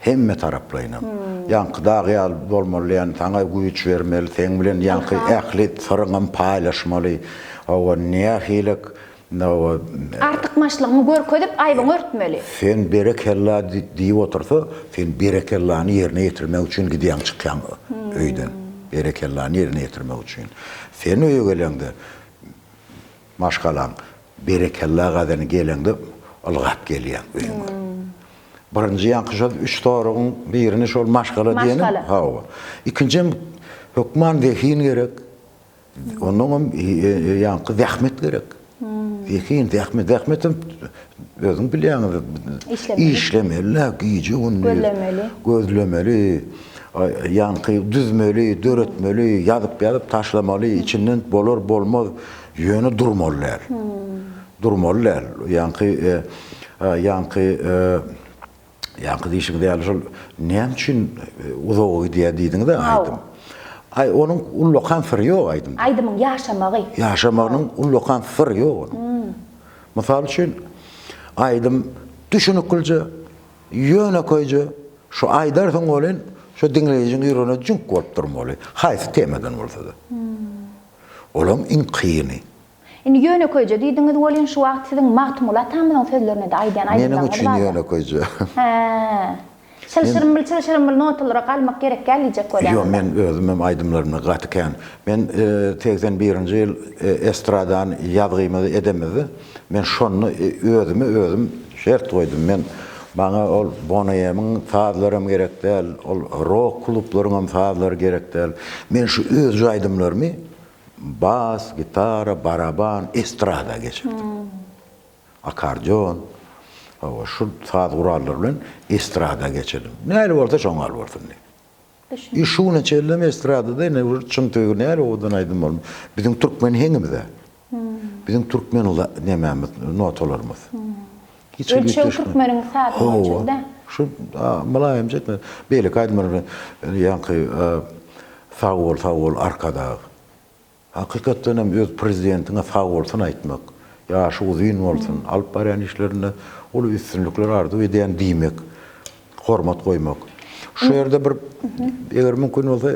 Hemme taraplaýynam. Ýaňky dag ýaly bolmaly diýen saňa güýç bermeli, seň bilen ýaňky ähli syryňam paýlaşmaly. Hawa, nähili Artykmaçlygyňy görkezip, aýbyňy örtmeli. Sen berekella diýip otursa, sen berekellany ýerine ýetirmek üçin gidýäň çykýaň öýden. Berekellany ýerine ýetirmek üçin. Sen öýe geleňde maşgalaň berekella gazany geleňde ylgap gelýäň öýüňe. Birinji ýaňky şol üç soragyň birini şol maşgala diýenim. Hawa. Ikinjem hökman zehin gerek. Onnoňam ýaňky zähmet gerek. Zehin, zähmet, zähmetem özüň bilýäňiz. Işlemeli, gije-gündiz. Gözlemeli. Gözlemeli. Ýaňky düzmeli, döretmeli, ýazyp-ýazyp taşlamaly, içinden bolar, bolmaz, ýöne durmaly däl. Durmaly däl. Ýaňky ýaňky Ýaňky diýşiňiz ýaly şol näme üçin uzaga gidýär diýdiňiz-ä aýdym. Aý onuň ullakan syry ýok aýdymda. Aýdymyň ýaşamagy. Ýaşamagynyň ullakan syry ýok onuň. Mysal üçin aýdym düşüniklije, ýönekeýje, şu aýdarsyň welin şu diňleýjiň ýüregine jüňk bolup durmaly. Haýsy temadan bolsa-da. Olam iň kyny. Indi ýönekeýje diýdiňiz welin şu wagt siziň Magtymguly atamyzyň sözlerine-de aýdýan Meniň aýdymlaryňyz üçin bar-da. ýönekeýje. Hä. Çylşyrymly çylşyrymly notalara galmak gerek däl diýjek bolýaňyz-da. Ýok, men özümem aýdymlarymda gaty kän. Men 81-nji ýyl estradany ýazgymyzy edemizde, men şonda özüme özüm şert goýdum. Men maňa ol Boney-M'iň sazlaram gerek däl, ol rok klublaryňam sazlary gerek däl. Men şu öz aýdymlarymy Bas, gitara, baraban, estrada geçirdim. Akkordeon, hawa, şu saz gurallary bilen estrada geçirdim. Näli bolsa şoňal bolsun diýip. I şu güne çenlem estradada ine bir çyn söýgi näli owadan aýdym bolmy. Biziň türkmen heňimiz-ä. Biziň türkmen nemämiz, notalarymyz. Hiç hili Ölçeg türkmeniň sazynyň ölçegi-dä. Şu mylaýymja etme. Beýleki aýdymlar bilen ýaňky Sag bol, sag bol Arkadag. Hakykatdan hem öz prezidentiňe sag bolsun aýtmak, ýaşy uzyn bolsun, alyp barýan işlerinde uly üstünlikler arzuw edýän diýmek, hormat goýmak. Şu ýerde bir eger mümkin bolsa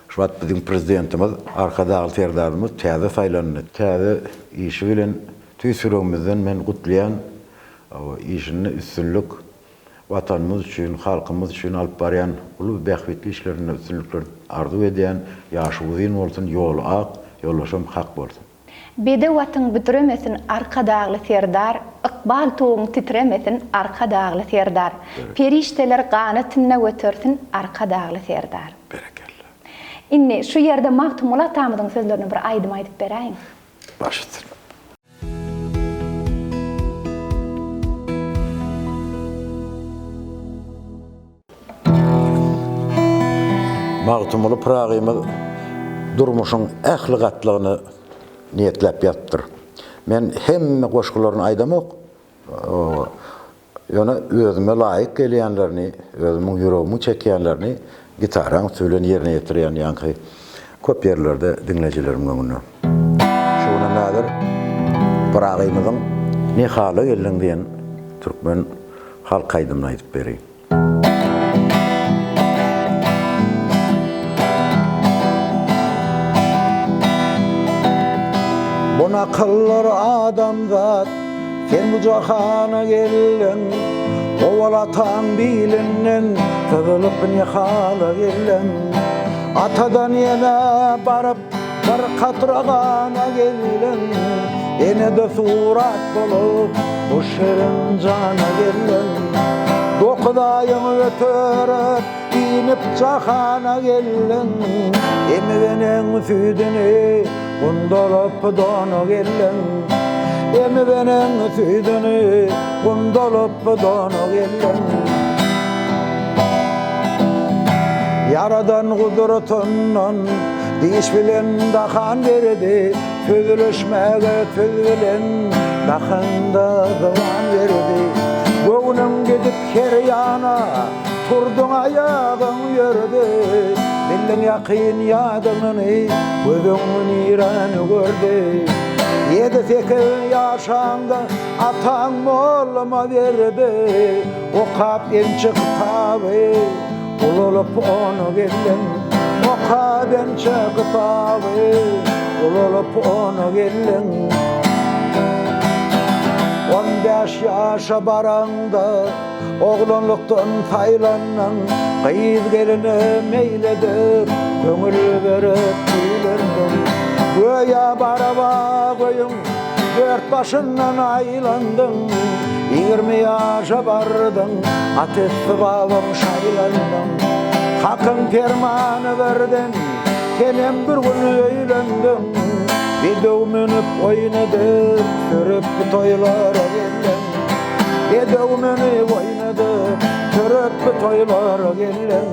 Şu wagt biziň Prezidentimiz Arkadagly Serdarymyz täze saýlandy. Täze işi bilen tüýs ýüregimizden men gutlaýan. Işinde üstünlik, Watanymyz üçin, halkymyz üçin alyp barýan uly bähbitli işlerinde üstünlikler arzuw edýän. Ýaşy uzyn bolsun, ýoly ak, ýoldaşam hak bolsun. Bedew atyň büdremesin Arkadagly Serdar, Ykbal tuguň titremesin Arkadagly Serdar. Perişdeler ganatynda götersin Arkadagly Serdar. Berekella. Indi şu ýerde Magtymguly atamyzyň sözlerine bir aýdym aýdyp beräýiň. Baş üstüne. Magtymguly Pyragymyz durmuşyň ähli gatlagyna niýetläp ýazypdyr. Men hemme goşgularyny aýdamok. Ýöne özüme laýyk gelýänlerini, özümiň ýüregimiň çekýänlerini gitaraň üsti bilen ýerine ýetirýän ýaňky köp ýerlerde diňleýjilerimiň öňünde. Şu günem häzir Pyragymyzyň Ne hala geldiň diýen türkmen halk aýdymyny aýdyp bereýin. Bu nakyllar adamzat, sen bu jahana geldiň, Owal ataň bilinden syzylyp ne hala geldiň. Atadan ýene baryp Bir katra gana geldiň, Ene-de surat bolup, bu şirin jana geldiň. Dokuz aýyňy ötürip, inip jahana geldiň, Emip eneň süýdüni, gundalyp dona geldiň. Emip eneň süýdüni, gundalyp dona geldiň. Ýaradan gudratyndan diş bilen dahan berdi, Sözleşmäge söz bilen dahanda zyban berdi. Göwnüň gidip her ýana, turduň aýagyň ýördi, Bildiň ýakyn ýadyňyny, gözüň niräni gördi. Ýedi-sekiz ýaşaňda ataň mollama berdi, Okap ençe kitaby, ulalyp ona geldiň. Okap ençe kitaby, ulalyp ona geldiň. On bäş ýaşa baraňda, oglanlykdan saýlandyň. Gyz-geline meýil edip, köňül berip güýlendiň. Göýä baraba öýüň Dört başyndan aýlandyň, 20 ýaşa bardyň, At esbabyň şaýlandyň. Hakyň permany birden, senem bir gün öýlendiň. Bedew münüp oýun edip, sürüp toýlara geldiň. Bedew münüp oýun edip, sürüp toýlara geldiň.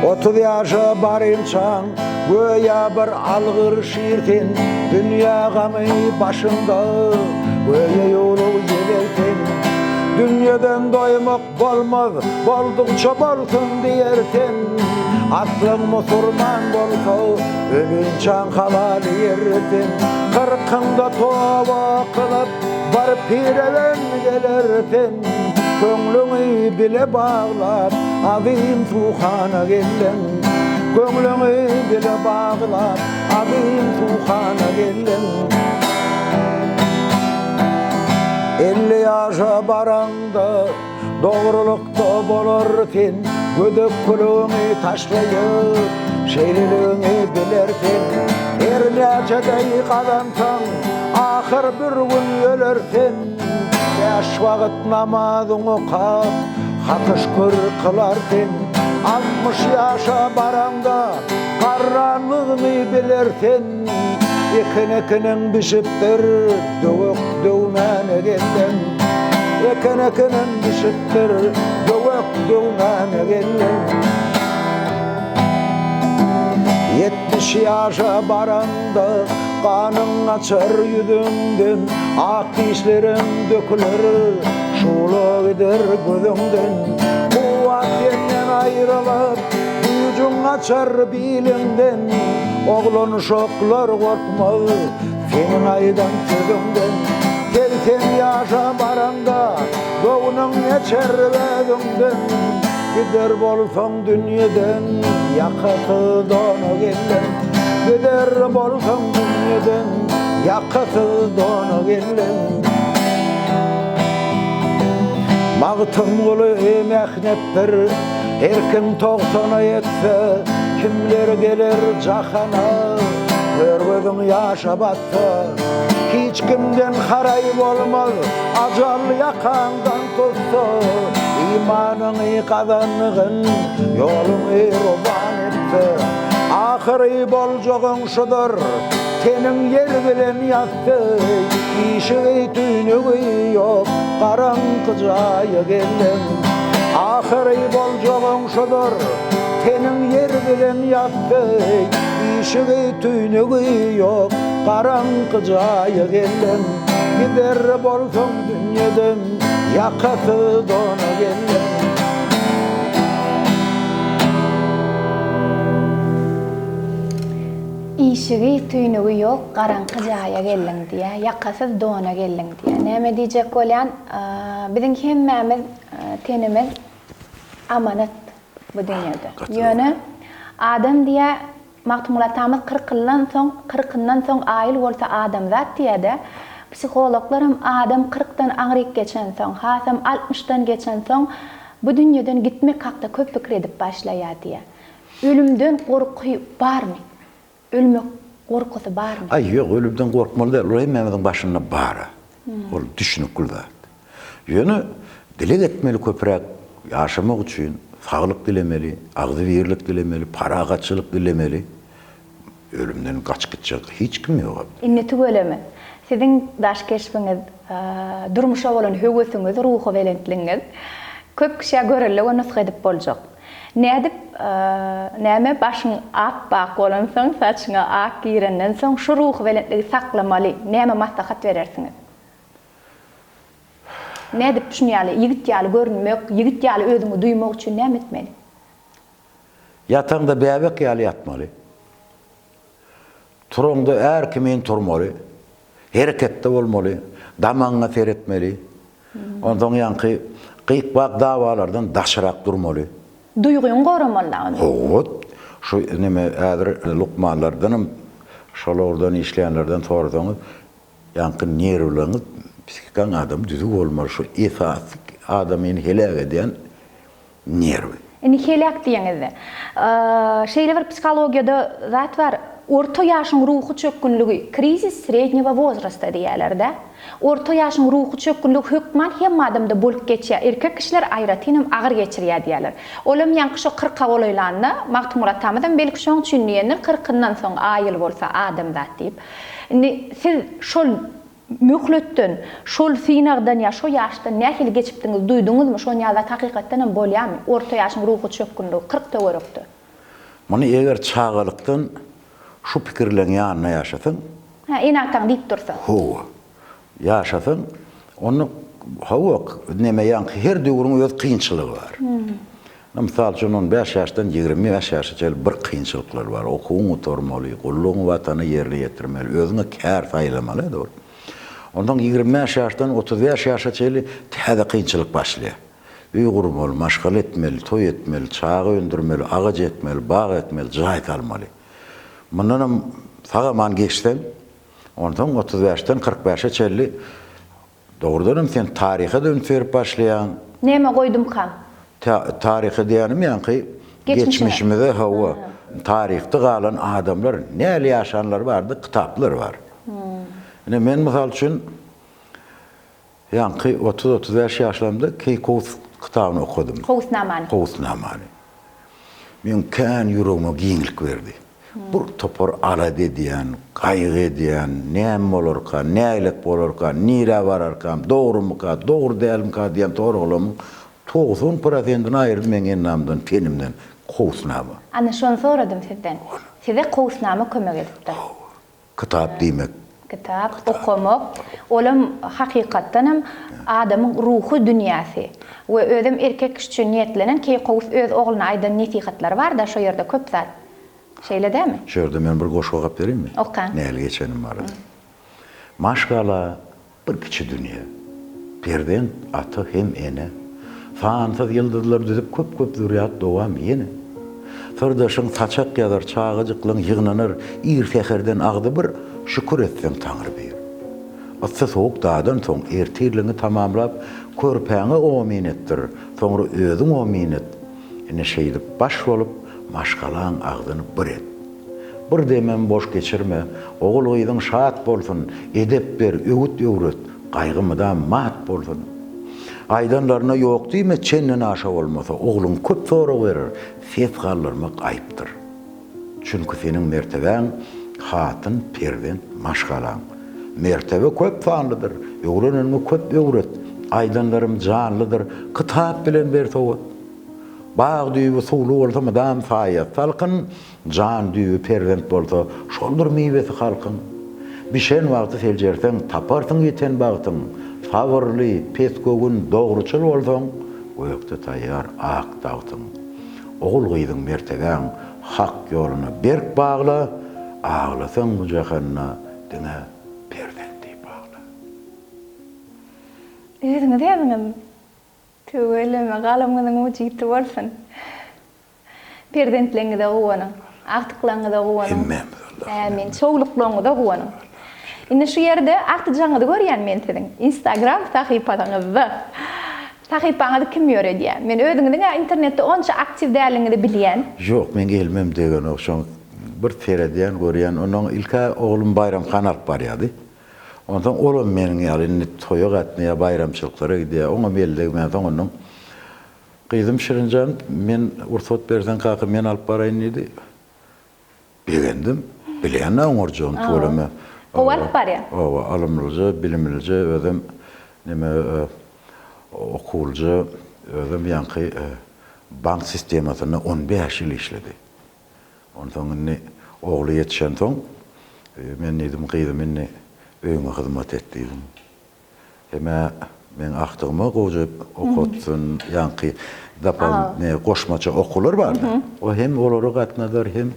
30 ýaşa barynçaň, Göýä bir algyr şir sen, Dünýä gamy başyňda, Göýä ýowluk ýelek sen. Dünýeden doýmak bolmaz, Boldugyça bolsun diýer sen. Aslyň musurman bolsa, Ölinçäň halal iýer sen. Kyrkyňda toba kylyp, Bir pireben geler sen. Köňlüňi bile baglap, Azym suhana geldiň. Köňlüňi bile baglap, Azym suhana geldiň. 50 ýaşa baraňda, Dogrulykda bolar sen. Gödek gülüňi taşlaýyp, Şeýleligiňi biler sen. Her näçe deý gazansaň, Ahyr bir gün öler sen. Bäş wagt namazyň okap, Haka şükür kylar sen. 60 ýaşa baraňda, Garranlygyňy biler sen. Eken ekeniň bişipdir, Döwek döwmäne geldiň. Eken ekeniň bişipdir, Döwek döwmäne geldiň. 70 ýaşa baraňda, Ganyň gaçar ýüzüňden, Ak dişleriň döküler, Şugla gider gözüňden. Kuwwat senden aýrylyp, Güýjüň gaçar biliňden. Oglan-uşaklar gorkmaz, Seniň aýdan sözüňden. 80 ýaşa baraňda, Göwnüň geçer özüňden. Gider bolsaň dünýeden, Ýakasyz dona geldiň. Gider bolsaň dünýeden, Ýakasyz dona geldiň. Magtymguly mähnetdir, Her kim togsana ýetse, Kimler geler jahana, Kör gözüň ýaşa batsa. Hiç kimden haraý bolmaz, Ajal ýakaňdan tutsa, Imanyňy gazangyn, Ýoluňy rowan etse. Ahyry boljagyň şudur, Teniň ýer bilen ýassy, Işigi, tüýnügi ýok, Garaňky jaýa geldiň. Ahyry boljagyň şudur, teniň ýer bilen ýatdy, Işigi, tüýnügi ýok, garaňky jaýa geldiň. Gider bolsaň dünýeden, ýakasyz dona geldiň. Işigi, tüýnügi ýok, garaňky jaýa geldiň diýýär, ýakasyz dona geldiň diýýär. Näme diýjek bolýan, biziň hemmämiz tenimiz amanat bu dünýede. Ýöne adam diýýär, Magtymguly atamyz kyrkyndan soň, kyrkyndan soň aýyl bolsa adamzat diýýär-de, psihologlaram adam kyrkdan aňryk geçensoň, hasam altmyşdan geçensoň bu dünýeden gitmek hakda köp pikir edip başlaýar diýýär. Ölümden gorky barmy? Ölmek gorkusy barmy? Aý, ýok, ölümden gorkmaly däl, ol hemmämiziň başynda bar-a. Ol düşnükli zat. Ýöne dileg etmeli köpräk ýaşamak üçin, saglyk dilemeli, agzybirlik dilemeli, parahatçylyk dilemeli. Ölümden gaçyp gitjek hiç kim ýok. Indi tüweleme, siziň daş keşbiňiz, durmuşa bolan höwesiňiz, ruhubelentligiňiz köp kişä görelde we nusga edip boljak. Nädip, näme, başyň ap-ak bolansoň, saçyňa ak girenden soň şu ruhubelentligi saklamaly, näme maslahat berersiňiz? Nädip şuny ýaly ýigit ýaly görünmek, ýigit ýaly özüňi duýmak üçin näme etmeli? Ýataňda bäbek ýaly ýatmaly. Turaňda är kimin turmaly. Hereketde bolmaly. Damagyňa seretmeli. Onsoň ýaňky gyk-bak dawalardan daşrak durmaly. Duýgyňy goramaly-da onda. Hawa, şu neme häzir lukmanlardanam, şol ugurdan işleýänlerden sorasaňyz, ýaňky nerwleriňiz, psihikaň adamy düzüw bolmaly. Şu esasy adamyny heläk edýän nerwi. Indi heläk diýeňizde. Şeýle bir psihologiýada zat bar, orta ýaşyň ruhy çökgünligi, krizis srednего wozrasta diýýärler-dä. Orta ýaşyň ruhy çökgünligi hökman hemme adamda bolup geçýär, erkek kişiler aýratynam agyr geçirýär diýýärler. Olam ýaňky şo kyrka golaýlanda, Magtymguly atamyzam belki şoň üçin diýendir, kyrkyndan soň aýyl bolsa adamzat diýip. Indi siz şol Möhletden, şol synagdan ýa şo ýaşdan nähili geçipdiňiz, duýduňyzmy, şon ýaly zat hakykatdan hem bolýarmy, orta ýaşyň ruhy çökgünligi, 40 töwerekde? Muny eger çagalykdan şu pikirleň ýanynda ýaşasaň. Hä, ene-ataň diýip dursa. Hawa. Ýaşasaň, onda, hawa, neme ýaňky her döwrüň öz kynçylygy bar. Mysal üçin, on bäş ýaşdan 25 ýaşa çenli bir kynçylyklar bar. Okuwyňy gutarmaly, gullugyňy Watana ýerine ýetirmeli, özüňe kär saýlamaly, dogry. Onsoň 25 ýaşdan 35 ýaşa çenli täze kynçylyk başlaýar. Öý gurmaly, maşgala etmeli, toý etmeli, çaga öndürmeli, agaç ekmeli, bag ekmeli, jaý salmaly. Mundanam sag-aman geçseň, onsoň otuz bäşden 45 bäşe çenli Dogrudanam sen taryha-da üns berip başlaýaň. Näme goýdumkam? Taryha diýýänim ýaňky geçmişimize hawa. Taryhda galan adamlar näli ýaşanlary barada kitaplar bar. Ine men mysal üçin ýaňky 30-35 ýaşlarymda Keýkowus kitabyny okadym. Kowusnamany. Kowusnamany. Meň kän ýüregime giňlik berdi. Bir topar alada edýän, gaýgy edýän, näme bolarka, nägilek bolarka, nirä bararkam, dogrumyka, dogry dälmika diýen soraglarymyň 90 prosentini aýyrdy meň endamdan, tenimden Kowusnama. Ana şony soradym sizden. Size Kowusnama kömek edipdir. Hawa. Kitap diýmek. Kitap okamak, olam hakykatdanam adamyň ruhy dünýäsi we özem erkek kişi üçin niýetlenen Keýkowus öz ogluna aýdan nesihatlary bar-da şo ýerde köp zat. Şeýle dälmi? Şu ýerde men bir goşgy okap bereýinmi? Okaň. Näli geçenim barada. Maşgala Bir kiçi dünýe. Perzent, ata hem ene. Sansyz ýyldyzlar düzüp köp-köp zürýat dowam ýene. Syrdaşyň saçak ýazar, çagajyklaň ýygnanar, ir säherden agzybir, şükür etseň Taňry bir. Yssy sowuk dadan soň ertirligiňi tamamlap, körpäňe omyn etdir, soňra özüň omyn et. Ine şeýdip baş bolup, maşgalaň agzyny bir et. Bir demem boş geçirme, ogul-gyzyň şat bolsun, edep ber, öwüt öwret, gaýgy mydam mat bolsun. Aýdanlaryna ýok diýme, çenden aşa bolmasa, ogluň köp sorag berer, ses galdyrmak aýypdyr. Çünki seniň mertebäň hatyn, perzent, maşgalaň. Mertebe köp sanlydyr, öwreneniňi köp öwret, aýdanlarym janlydyr, kitap bilen ber sowat. Bag düýbi suwly bolsa mydam saýasy salkyn, Jan düýbi perzent bolsa, şoldur miwesi halkyň. Bişen wagty seljerseň, taparsyň ýeten bagtyň, Sabyrly, pesgöwün, dogruçyl bolsaň, gökde taýýar ak tagtyň. Ogul-gyzyň mertebäň Hak ýoluna berk bagla, Aglasaň bu jahanda diňe perzent diýip agla. Özüňiz ýazyňyz. Tüweleme, galamyňyzyň ujy ýiti bolsun. Perzentleňize guwanyň. Agtyklaňyza guwanyň. Hemmämiz Allahym. Ämin. Çowluklaňyza guwanyň. Indi şu ýerde agtyjagyňyzy görýän men siziň. Instagram sahypaňyzda. Sahypaňyzy kim ýöredýär? Men özüňiziň-ä internetde onça aktiw däldigiňizi bilýän. Ýok, meň elimem degenok. Şoň bir seredýän, görýän. Onnoň ilk-ä oglum Baýram han alyp barýardy. Onsoň olam meniň ýaly indi toýa gatnaýar, baýramçylyklara gidýär. Oňam eli degmänsoň onnoň Gyzym Şirinjan, men rugsat berseň kaka men alyp baraýyn diýdi. Begendim. Bilýän-ä oňarjagyny tüweleme. Gowy alyp barýar. Hawa, alymlyja, bilimlije, özem neme okuwlyja, özem ýaňky bank sistemasynda on bäş ýyl işledi. Onsoň indi ogly ýetişensoň, men diýdim, gyzym indi öýüňe hyzmat et diýdim. Hem-ä meň agtygyma gowja okatsyn, ýaňky dopol ne goşmaça okuwlar bar-da. O hem olara gatnadar, hem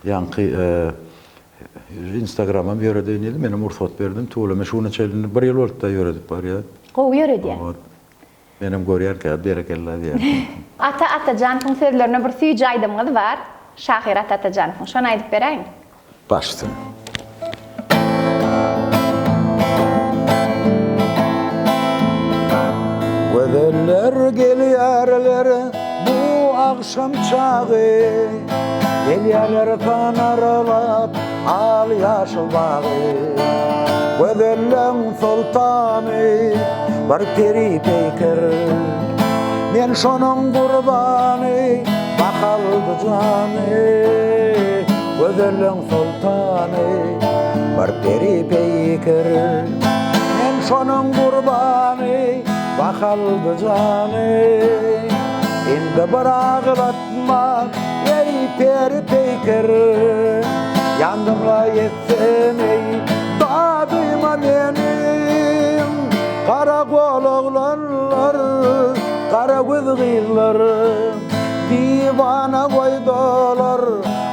ýaňky Instagramam ýöredeýin diýdi. Menem rugsat berdim. Tüweleme şu güne çenli indi bir ýyl boldy-da ýöredip barýar. Gowy ýöredýär. Menem görýänkä berekella diýýän. Ata Atajanowyň sözlerine bir süýji aýdymyňyz bar. Şahyr Ata Atajanowyň. Şony aýdyp beräýiň. Baş üstüne. Gözeller gelýärler bu agşam çagy, Gelýärler sanarlap al-ýaşyl bagy. Gözelleň soltany bir peri peýker, Men şonuň gurbany bakaldy jany. Gözelleň soltany bir peri peýker, Men şonuň gurbany bakaldy jany. Indi bir aglatma eý peri peýker, Ýandymla ýetsen eý dadyma meniň. Gara gol oglanlar, gara göz gyzlar, Diwana goýdular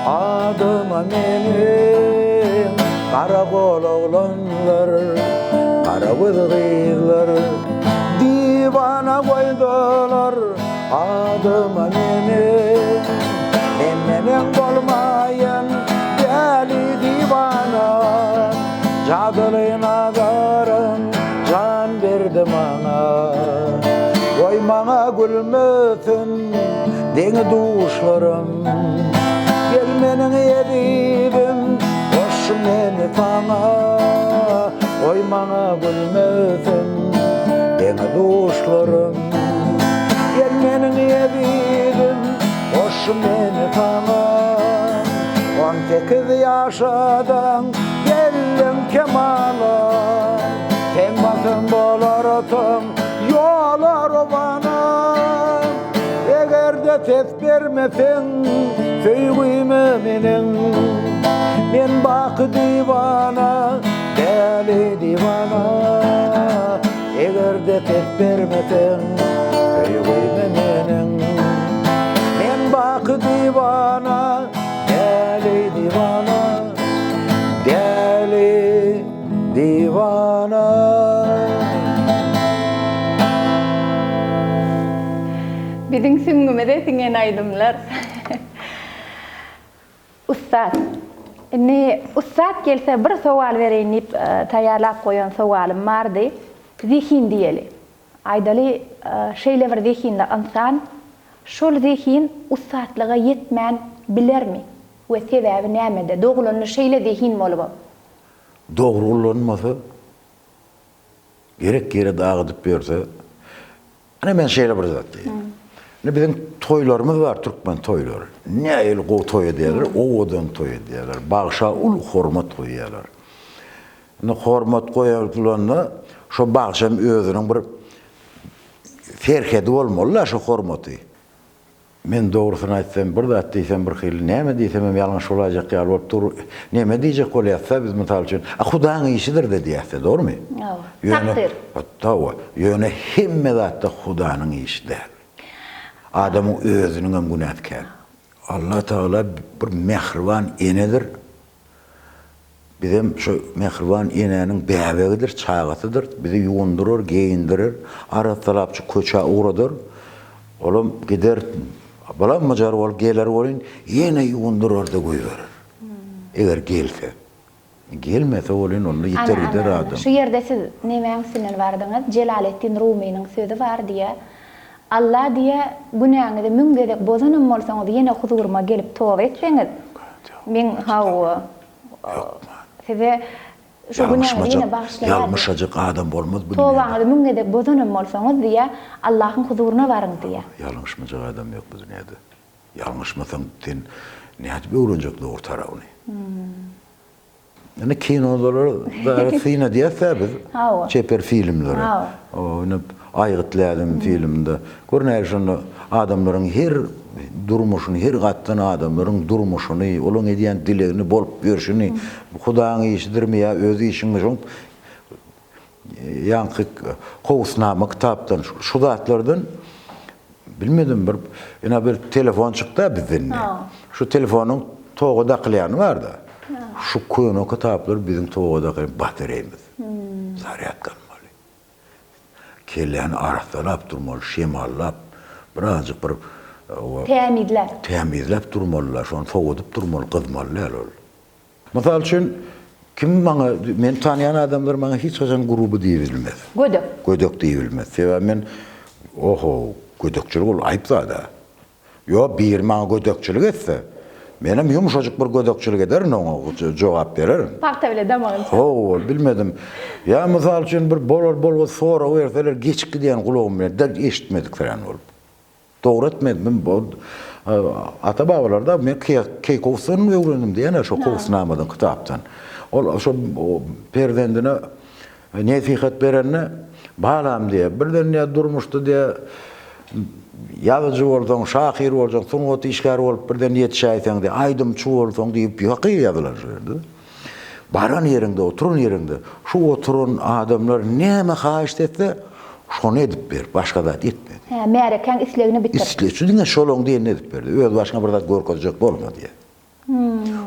adyma meniň. Gara gol oglanlar, gara göz gyzlar, Diwana goýdular adyma meniň. Men neneň bolmaýyn däli diwana, Jadyly nazaryň jan berdi maňa. Goý maňa gülmesin deňi-duşlarym, Gel meniň ezizim, goş meni saňa. Goý maňa gülmesin deňi-duşlarym, Gel meniň ezizim, goş meni saňa. On sekiz ýaşadyň, geldiň kemala, Sen basym bolarsyň ýola rowana. Eger-de ses bermeseň söýgüme meniň, Men baky diwana, däli diwana. Eger-de ses bermeseň söýgüme meniň, Men baky diwana, däli diwana, däli diwana. Biziň süňňümize siňen aýdymlar. Ussat. Indi ussat gelse bir sowal bereýin diýip taýýarlap goýan sowalym bardy. Zehin diýeli. Aýdaly, şeýle bir zehinli ynsan, şol zehin ussatlyga ýetmän bilermi we sebäbi nämede? Dogulanda şeýle zehin bolubam. Dogry ullanmasa, gerek ýere dagydyp ýörse, ine men şeýle bir zat diýeýin. Ine biziň toýlarymyz bar, türkmen toýlary. Nähili gowy toý edýärler, owadan toý edýärler, bagşa uly hormat goýýarlar. Indi hormat goýulanda şo bagşam özüniň bir serhedi bolmaly-da şo hormaty. Men dogrusyny aýtsam, bir zat diýsem bir hili, näme diýsemem ýalňyş bolaýjak ýaly bolup dur. Neme diýjek bolýas-da biz mysal üçin, A Hudaýyň işidir-de diýäs-de, dogrumy? Hawa. Ýöne, Takdyr. Hawa. Ýöne hemme zatda Hudanyň işi däl. Adamyň özüniňem günäsi kän. Allatagala bir mähriban enedir. Bizem şu mähriban enäniň bäbegidir, çagasydyr. Bizi ýuwundyrar, geýindirer, arassalap şu köçä ugradar. Olam gider, bulam-bujar bolup geler welin, ýene ýuwundyrar-da goýberer. Eger gelse. Gelmese welin, onda ýiter gider Ana, ana, adam. şu ýerde siz nemäň üstünden bardyňyz? Jelaleddin Rumynyň sözi bar diýýär. Alla diýýär, günäňizi müň gezek bozanam bolsaňyz, ýene huzuryma gelip toba etseňiz, meň, hawa, Size şu günäňizi ýene bagyşlaýar. Ýalňyşajak adam bolmaz bu dünýäde. Tobaňyzy müň gezek bozanam bolsaňyz diýýär, Allahyň huzuryna baryň diýýär. Ýalňyşmajak adam ýok bu dünýäde. Ýalňyşmasaň sen nädip öwrenjek dogry tarabyny? Indi kinolara syn edýäs-dä biz. Çeper filmlere. Indi Aýgyt läzim filminde. Gör nähili şonda adamlaryň her durmuşyny, her gatdan adamlaryň durmuşyny, olaryň edýän dilegini, bolup ýörşüni, Hudaýyň işidirmi ýa öz işiňmi, şoň ýaňky Kowusnama kitapdan şu zatlardan bilmedim bir ina bir telefon çykda bizde indi. Şu telefonyň toga dakylýany barda. Şu köne kitaplar biziň toga dakylýan batareýimiz. Zarýadka almaly. Kelläni arassalap durmaly, şemallap, birazjyk bir Tämizläp. Tämizläp durmalylar, şony sowadyp durmaly, gyzmaly däl ol. Mysal üçin, kim maňa, meni tanýan adamlar maňa hiç haçan gruby diýibilmez. Gödek. Gödek diýibilmez. Sebäbi men, oho, gödekçilik ol aýyp zat-a. Ýok, biri maňa gödekçilik etse, menem ýumşajyk bir gödekçilik ederin oňa, jogap bererin. Pagta bile damagyny çal. Hawa, bilmedim. Ýa mysal üçin bir bolar-bolmaz sorag berseler, geçip gidýän gulagym bilen, dek eşitmediksirän bolup. Dogry etmezdim. Bu ata-babalarda men Keýkowusdan öwrendim diýen-ä şo Kowusnamadan, kitapdan. Ol şo perzendine nesihat berende, Balam diýýär, birden diýýär, durmuşda diýýär, ýazyjy bolsaň, şahyr bolsaň, sungat işgäri bolup birden ýetişäýseň diýýär, aýdymçy bolsaň diýip, ýaky ýazylan şu ýerde. Baran ýeriňde, oturan ýeriňde şu oturan adamlar näme haýyşt etse, şony edip ber, başga zat etme diýýär. Hä, märekäň islegini bitir. Isle, şu diňe şolaň diýenini edip ber diýýär. Öz başyňa bir zat görkezjek bolma diýýär.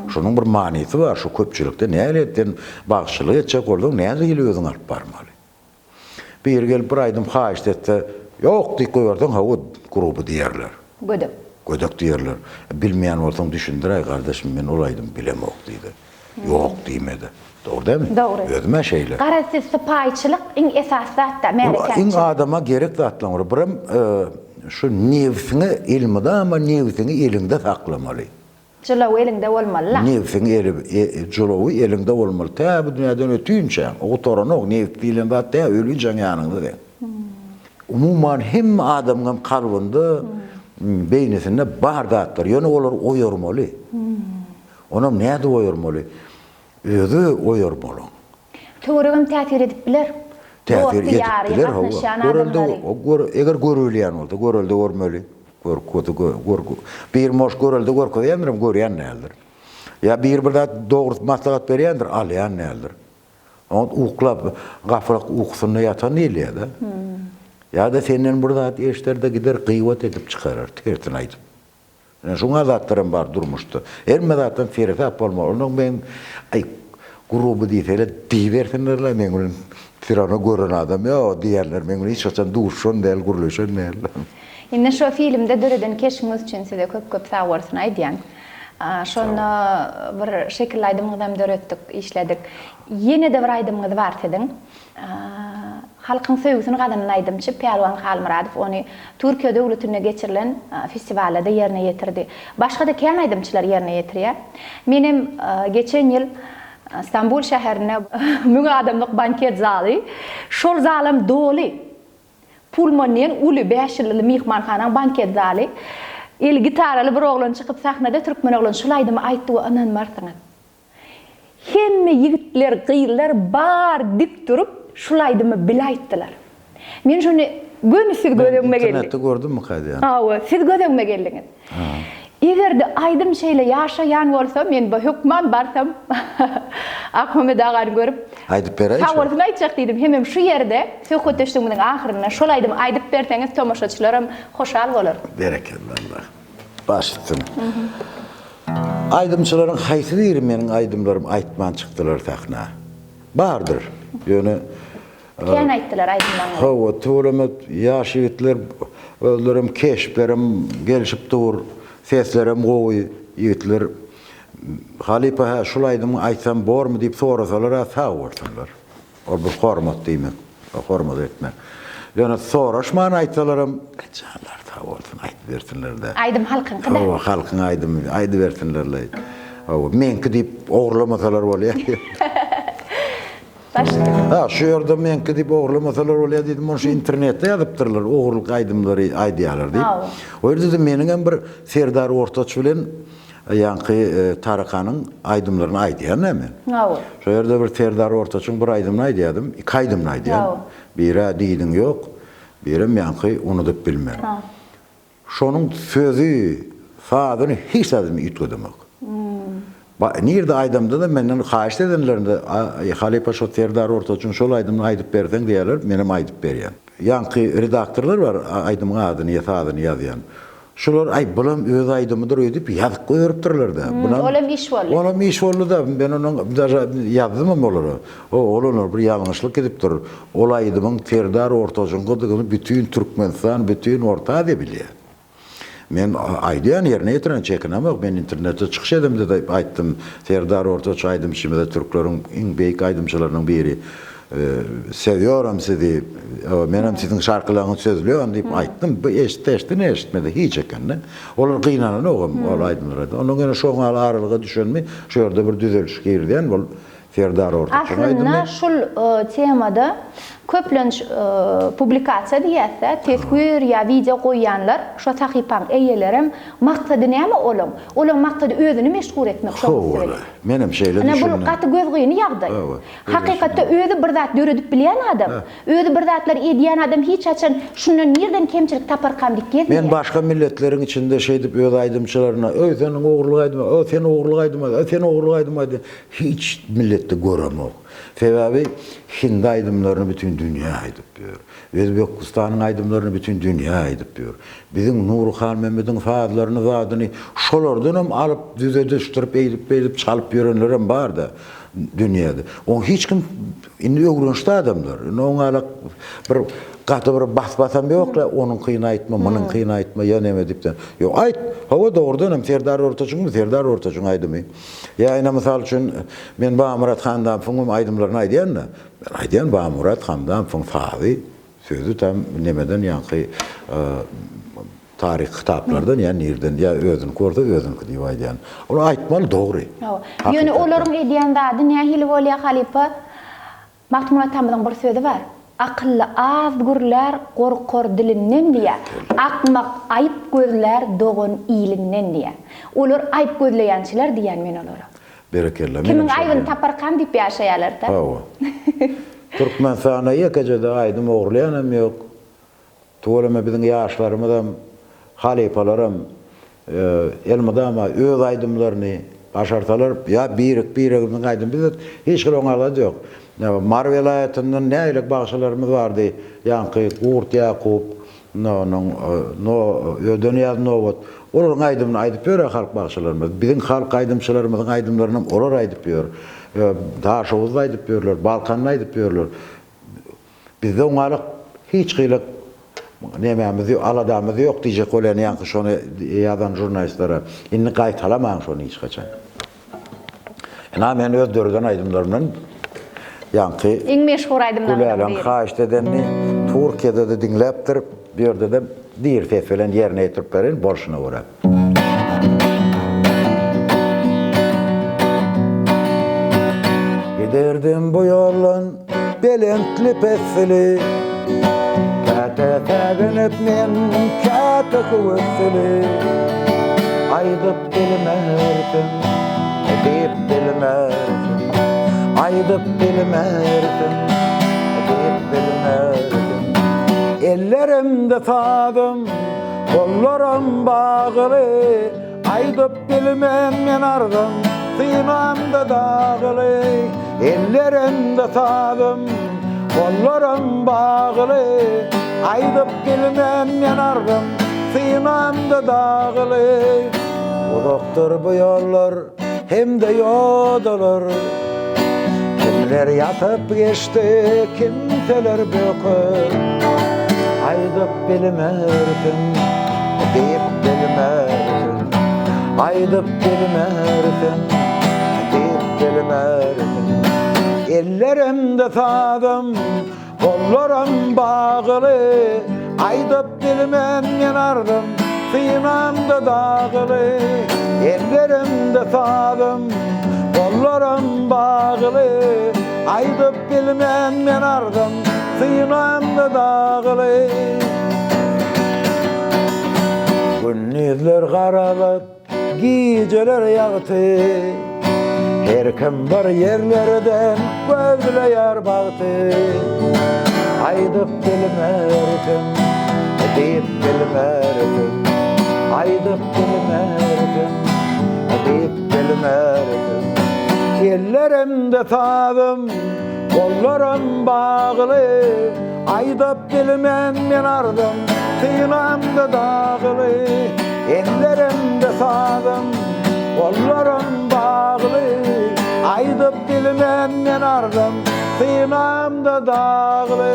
Şunuň bir manysy bar, şu köpçülikde nähili sen bagşylyk etjek bolsaň, nähili özüňi alyp barmaly? Biri gelip bir aýdym haýyşt etse, ýok diýip goýberseň, hawa, gruby diýerler. Gödek. Gödek diýerler. Bilmeýän bolsaň düşündiräý, gardaşym, men ol aýdymy bilemok diýdi. Ýok diýmedi. Dogry dälmi? Dogry. Özüm-ä şeýle. Garaz siz sypaýyçylyk iň esasy zat-da, märekäň Iň adama gerek zatlaryň biri. Birem şu nebsiňe elmydama nebsiňi eliňde saklamaly. Jylawy eliňde bolmaly-la. Nebsiň eli, jylawy eliňde bolmaly. Tä bu dünýäden ötünçäň, o gutaranok, nebs diýlen zat tä ölinçäň ýanyňda seň. Umuman hemme adamyňam kalbynda, beýnisinde bar zatlar, ýöne olary oýarmaly. Onam nädip oýarmaly? Özi oýarmaly. Töweregem täsir edip biler. Täsir Dosty, edip ýary, biler, hawa. gatnaşýan Görelde, adamlary. eger görülýän bolsa, görelde görmeli. Görkezse, gör, bir moş görelde görkezýändirem, görýän däldir. Ýa biri bir zat dogry maslahat berýändir, alýan däldir. Oňat uklap, gaflat ukusynda ýatan diýilýär-de. Ýa-da senden bir zat eşder-de gider gybat edip çykarar, tersini aýdyp. Ine şuňa zatlaram bar durmuşda. Hemme zatdan seresap bolmaly. Onnoň men aý gruby diýseler diýibersinlerle meň bilen sirano gören adam ýok diýerler. Meň bilen hiç haçan duşuşan däl, gürleşen däl. Indi şo filmde döreden keşbiňiz üçin size köp köp sagbolsun aýdýan. Şonda bir şekilli aýdymyňyzam döretdik, işledik. Ýene-de bir aýdymyňyz bar siziň. Halkyň söýgüsini gazanan aýdymçy Pälwan Halmyradow ony Türkiýe döwletinde geçirilen festiwalda-da ýerine ýetirdi. Başga-da kän aýdymçylar ýerine ýetirýär. Menem geçen ýyl Stambul şäherinde müň adamlyk banket zaly, şol zalam doly. Pullman diýen uly bäş ýyldyzly myhmanhanaň banket zaly. Eli gitaraly bir oglan çykyp sahnada türkmen oglany şul aýdymy aýtdy we ynanmarsyňyz. Hemme ýigitler, gyzlar bar dik durup şul aýdymy bile aýtdylar. Men şony göni siz göz öňüme geldi. Internetde gördümmika diýýän. Hawa, siz göz öňüme geldiňiz. Eger-de aýdym şeýle ýaşaýan bolsa, men hökman barsam Akmammet agany görüp, Aýdyp beräý Sag bolsun aýtjak diýdim. Hemem şu ýerde söhbetdeşligimiziň ahyrynda şol aýdymy aýdyp berseňiz tomaşaçylaram hoşal bolar. Berekella Allah. Baş üstüne. Aýdymçylaryň haýsy biri meniň aýdymlarymy aýtman çykdylar sahna? Bardyr. Ýöne Kän aýtdylar aýdymlaryňyzy. Hawa, tüweleme ýaş ýigitler özlerem keşplerem gelşip dur, seslerem gowy ýigitler. Halypa hä şul aýdymy aýtsam bormy diýip sorasalar-a sag bolsunlar. Ol bir hormat diýmek, hormat etmek. Ýöne soraşman aýtsalaram janlary sag bolsun aýdybersinler-dä. Aýdym halkyňky-da. Hawa, halkyň aýdymy aýdybersinler-le. Hawa, meňki diýip ogurlamasalar bolýar. Başda. Ha, şu ýerde meňki diýip ogurlamasalar bolýar diýdim, ony şu internetde ýazypdyrlar, ogurlyk aýdymlary aýdýarlar diýip. O ýerde-de meniňem bir Serdar Ortaç bilen ýaňky Tarakanyň aýdymlaryny aýdýan-da men. Hawa. Şo ýerde bir Serdar Ortaçyň bir aýdymyny aýdýardym, iki aýdymyny aýdýan. Biri-ä Diýdiň ýok, birem ýaňky Unudyp bilmen. Şonuň sözi, sazyny hiç zadyny üýtgedemok. Nirde aýdamda-da menden haýyşt edenlerinde, Halypa şo Serdar Ortaçyň şol aýdymyny aýdyp berseň diýýärler, menem aýdyp berýän. Ýaňky redaktorlar bar, aýdymyň adyny ýa sazyny ýazýan. Şular aý bulam öz aýdymydyr öýdüp ýazyp goýberipdirler-dä. Olam iş boldy. Olam iş boldy-da, men onuň daže ýazdymam olara. O oglanlar bir ýalňyşlyk edipdir. Ol aýdymyň Serdar Ortaçyňkydygyny bütin Türkmenistan, bütin Orta Aziýa bilýär. Men aýdýan, ýerine ýetiren çekinemok. Men internetde çykyş edemde-de aýtdym, Serdar Ortaç aýdymçymyza türkleriň iň beýik aýdymçylarynyň biri. Sewiyorum sizi, menem siziň şarkylaryňyzy sözleýän diýip aýtdym. Bu eşitdi, eşitdi, ne eşitmedi, hiç ekende. Olar gynananogam ol aýdymlara. Ondan ýene şoň ýaly aralyga düşenmi, şu ýerde bir düzeliş girizýän bol Serdar Ortaçyň aýdymy. Aslynda şul temada köplenç publikasiýa diýýäs-dä, teswir ýa wideo goýýanlar şo sahypaň eýelerem maksady näme olaň? Olaň maksady özüni meşhur etmek şoň üsti bilen. Hawa, menem şeýle Ine düşündim. bul gaty gözgyny ýagdaý. Hawa, Hakykatda özi bir zat döredip bilýän adam, özi bir zatlar edýän adam hiç haçan şundan nirden kemçilik taparkam diýip gezmeýär. Men başga milletleriň içinde şeýdip öz aýdymçylaryna, öý seniň ogurlyk aýdym, o sen ogurlyk aýdym aýdýaň, o sen ogurlyk aýdym aýdýaň Hiç milletde göremok. Sebäbi hindi aýdymlaryny bütin dünýä aýdyp ýör. Özbekistanyň aýdymlaryny bütin dünýä aýdyp ýör. Biziň Nury Halmämmediň sazlaryny zadyny şolardanam alyp düzedişdirip eýdip beýdip çalyp ýörenlerem barda dünýäde. Oň hiç kim indi öwrenişdi adamlar. Indi oňa bir gaty bir bas basam ýokla onuňkyny aýtma munuňkyny aýtma ýa neme diýip. Ýok aýt. Hawa dogrudanam Serdar Ortaçyňmy Serdar Ortaçyň aýdymy. Ýa ine mysal üçin men Babamurat Hamdamowyň hem aýdymlaryny aýdýan-da. Men aýdýan Babamurat Hamdamowyň sazy, sözi tam nemeden ýaňky taryhy kitaplardan ýa nirden ýa özüniňki bolsa özüniňki diýip aýdýan. Ony aýtmaly dogry. Hawa. Ýöne olaryň edýän zady nähili bolýar halypa? Magtymguly atamyzyň bir sözi bar, Akylly az gürlär, gorkar dilinden diýýär. Akmak aýyp gözlär dogan ilinden diýýär. Olar aýyp gözleýänçiler diýýän men olara. Berekella. Kimiň aýbyny taparkam diýip ýaşaýarlar-da. Hawa. Türkmenistanda ýekeje-de aýdym ogurlaýanam ýok. Tüweleme biziň ýaşlarymyzam, halypalaram elmydama öz aýdymlaryny başarsalar ýa birek-biregimiziň aýdym bizde hiç hili oňa zat ýok. Mary welaýatyndan nähili bagşylarymyz bardy, ýaňky Gurt Ýakup, onuň Ödenyýaz Nobat, olaryň aýdymyny aýdyp ýör-ä halk bagşylarymyz. Biziň halk aýdymçylarymyzyň aýdymlarynam olar aýdyp ýör. Daşoguzda aýdyp ýörler, Balkanda aýdyp ýörler. Bizde oňalyk hiç gylyk nemämiz ýok, aladamyz ýok diýjek bolýan ýaňky şony ýazan žurnalistlere. Indi gaýtalamaň şony hiç haçan. Ynha men öz döreden aýdymlarymdan ýaňky Iň meşhur aýdymlaryňyzyň Güläleň biri. haýyşt edenini Türkiýede-de diňläpdir, bu ýerde-de diri ses bilen ýerine ýetirip bereýin bolşuna görä. Giderdim bu ýoldan belentli-pesli, Käte säginip men, käte höwesli. Aýdyp bilmersiň, diýip bilmersiň, Aýdyp bilmersiň, diýip bilmersiň. Ellerimde sazym, gollarym bagly, Aýdyp bilmen men arzym, synamda dagly. Ellerimde sazym, gollarym bagly, Aýdyp bilmen men arzym, synamda dagly. Uzakdyr bu ýollar, hem-de ýodalar. Kimler ýatyp geçdi, kimseler böküp. Aýdyp bilmersiň, diýip bilmersiň. Aýdyp bilmersiň, diýip bilmersiň. Ellerimde sazym, Gollaram bagly, aýdyp bilmen men arzym, Synamda dagly, ellerimde sazym. Gollaram bagly, aýdyp bilmen men arzym, Synamda dagly. Gündizler garalyp, Gijeler ýagty, Her kim bir ýerlerden gözleýär bagty. Aýdyp bilmersiň, diýip bilmersiň, Aýdyp bilmersiň, diýip bilmersiň. Ellerimde sazym, gollarym bagly, Aýdyp bilmen men arzym, synamda dagly, Ellerimde sazym, gollarym bagly, Aýdyp bilmen men arzym, synamda dagly.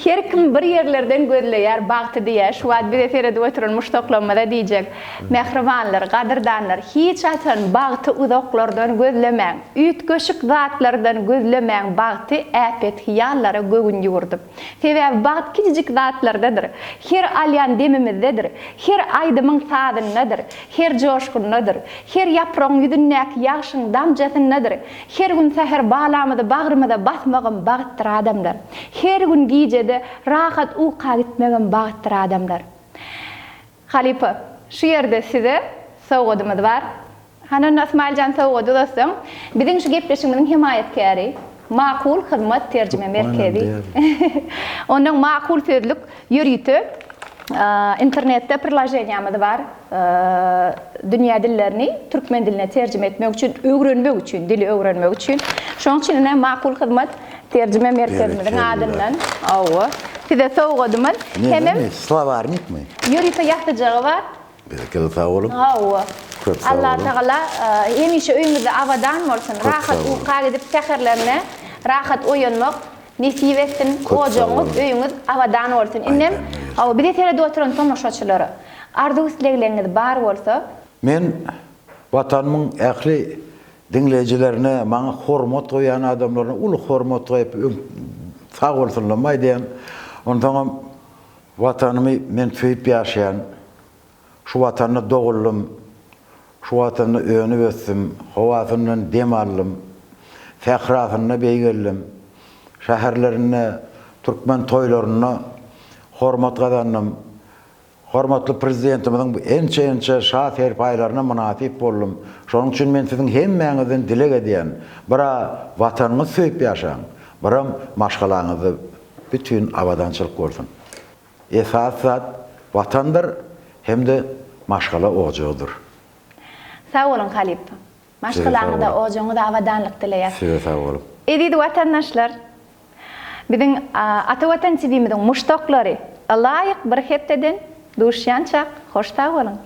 Her kim bir ýerlerden gözleýär bagty diýýär. Şu wagt bize seredip oturan muşdaklarymyza diýjek. Mähribanlar, gadyrdanlar, hiç haçan bagty uzaklardan gözlemäň. Üýtgeşik zatlardan gözlemäň bagty äpet hyýallara göwün ýüwürdip. Sebäbi bagt kiçijik zatlardadyr. Her alýan demimizdedir. Her aýdymyň sazyndadyr. Her joşgundadyr. Her ýapragyň ýüzündäki ýagşyň damjasyndadyr. Her gün säher balamyzy bagrymyza basmagam bagtdyr adamlar. Her gün gijede rahat uka gitmegem bagtdyr adamlar. Halypa, şu ýerde size sowgadymyz bar. Hany onda Ysmaýyljan sowgady uzatsaň. Biziň şu gepleşigimiziň hemaýatkäri Makul Hyzmat terjime merkezi. Ondan Makul sözlük ýörite internetde priloženiýamyz bar. Dünýä dillerini türkmen diline terjime etmek üçin, öwrenmek üçin, dili öwrenmek üçin. Şonuň üçin ine Makul Hyzmat terjime merkezimiziň adyndan, hawa, size sowgadymyz. Hemem Slowarnikmi? Ýörite ýasyjagy bar. Berekella sag boluň. Hawa. Köp sag boluň. Allatagala hemişe öýüňizde abadan bolsun, rahat uka gidip säherlerine rahat oýanmak nesip etsin. Ojagyňyz, öýüňiz abadan bolsun. Indem hawa bize seredip oturan tomaşaçylara arzuw islegleriňiz bar bolsa. Men Watanymyň ähli diňleýjilerine, maňa hormat goýýan adamlaryna uly hormat goýup sag bolsunlarymy aýdýan. Onsoňam Watanymy men söýüp ýaşaýan. Şu Watanda doguldym. Şu Watanda önüp ösdüm. Howasyndan dem aldym. Sährasynda beýgeldim. Şäherlerinde, türkmen toýlarynda hormat gazandym. Hormatly Prezidentimiziň ençe-ençe şa serpaýlaryna mynasyp boldum. Şonuň üçin men siziň hemmäňizden dileg edýän, bir-ä Watanyňyzy söýüp ýaşaň, birem maşgalaňyzda bütin abadançylyk bolsun. Esasy zat Watandyr hem-de maşgala ojagydyr. Sag boluň halypa. Maşgalaňyza, ojagyňyza abadanlyk dileýäs. Size sag boluň. Eziz watandaşlar! Biziň Ata Watan TV-miziň muşdaklary ylaýyk bir hepdeden duşýançak hoş sag boluň!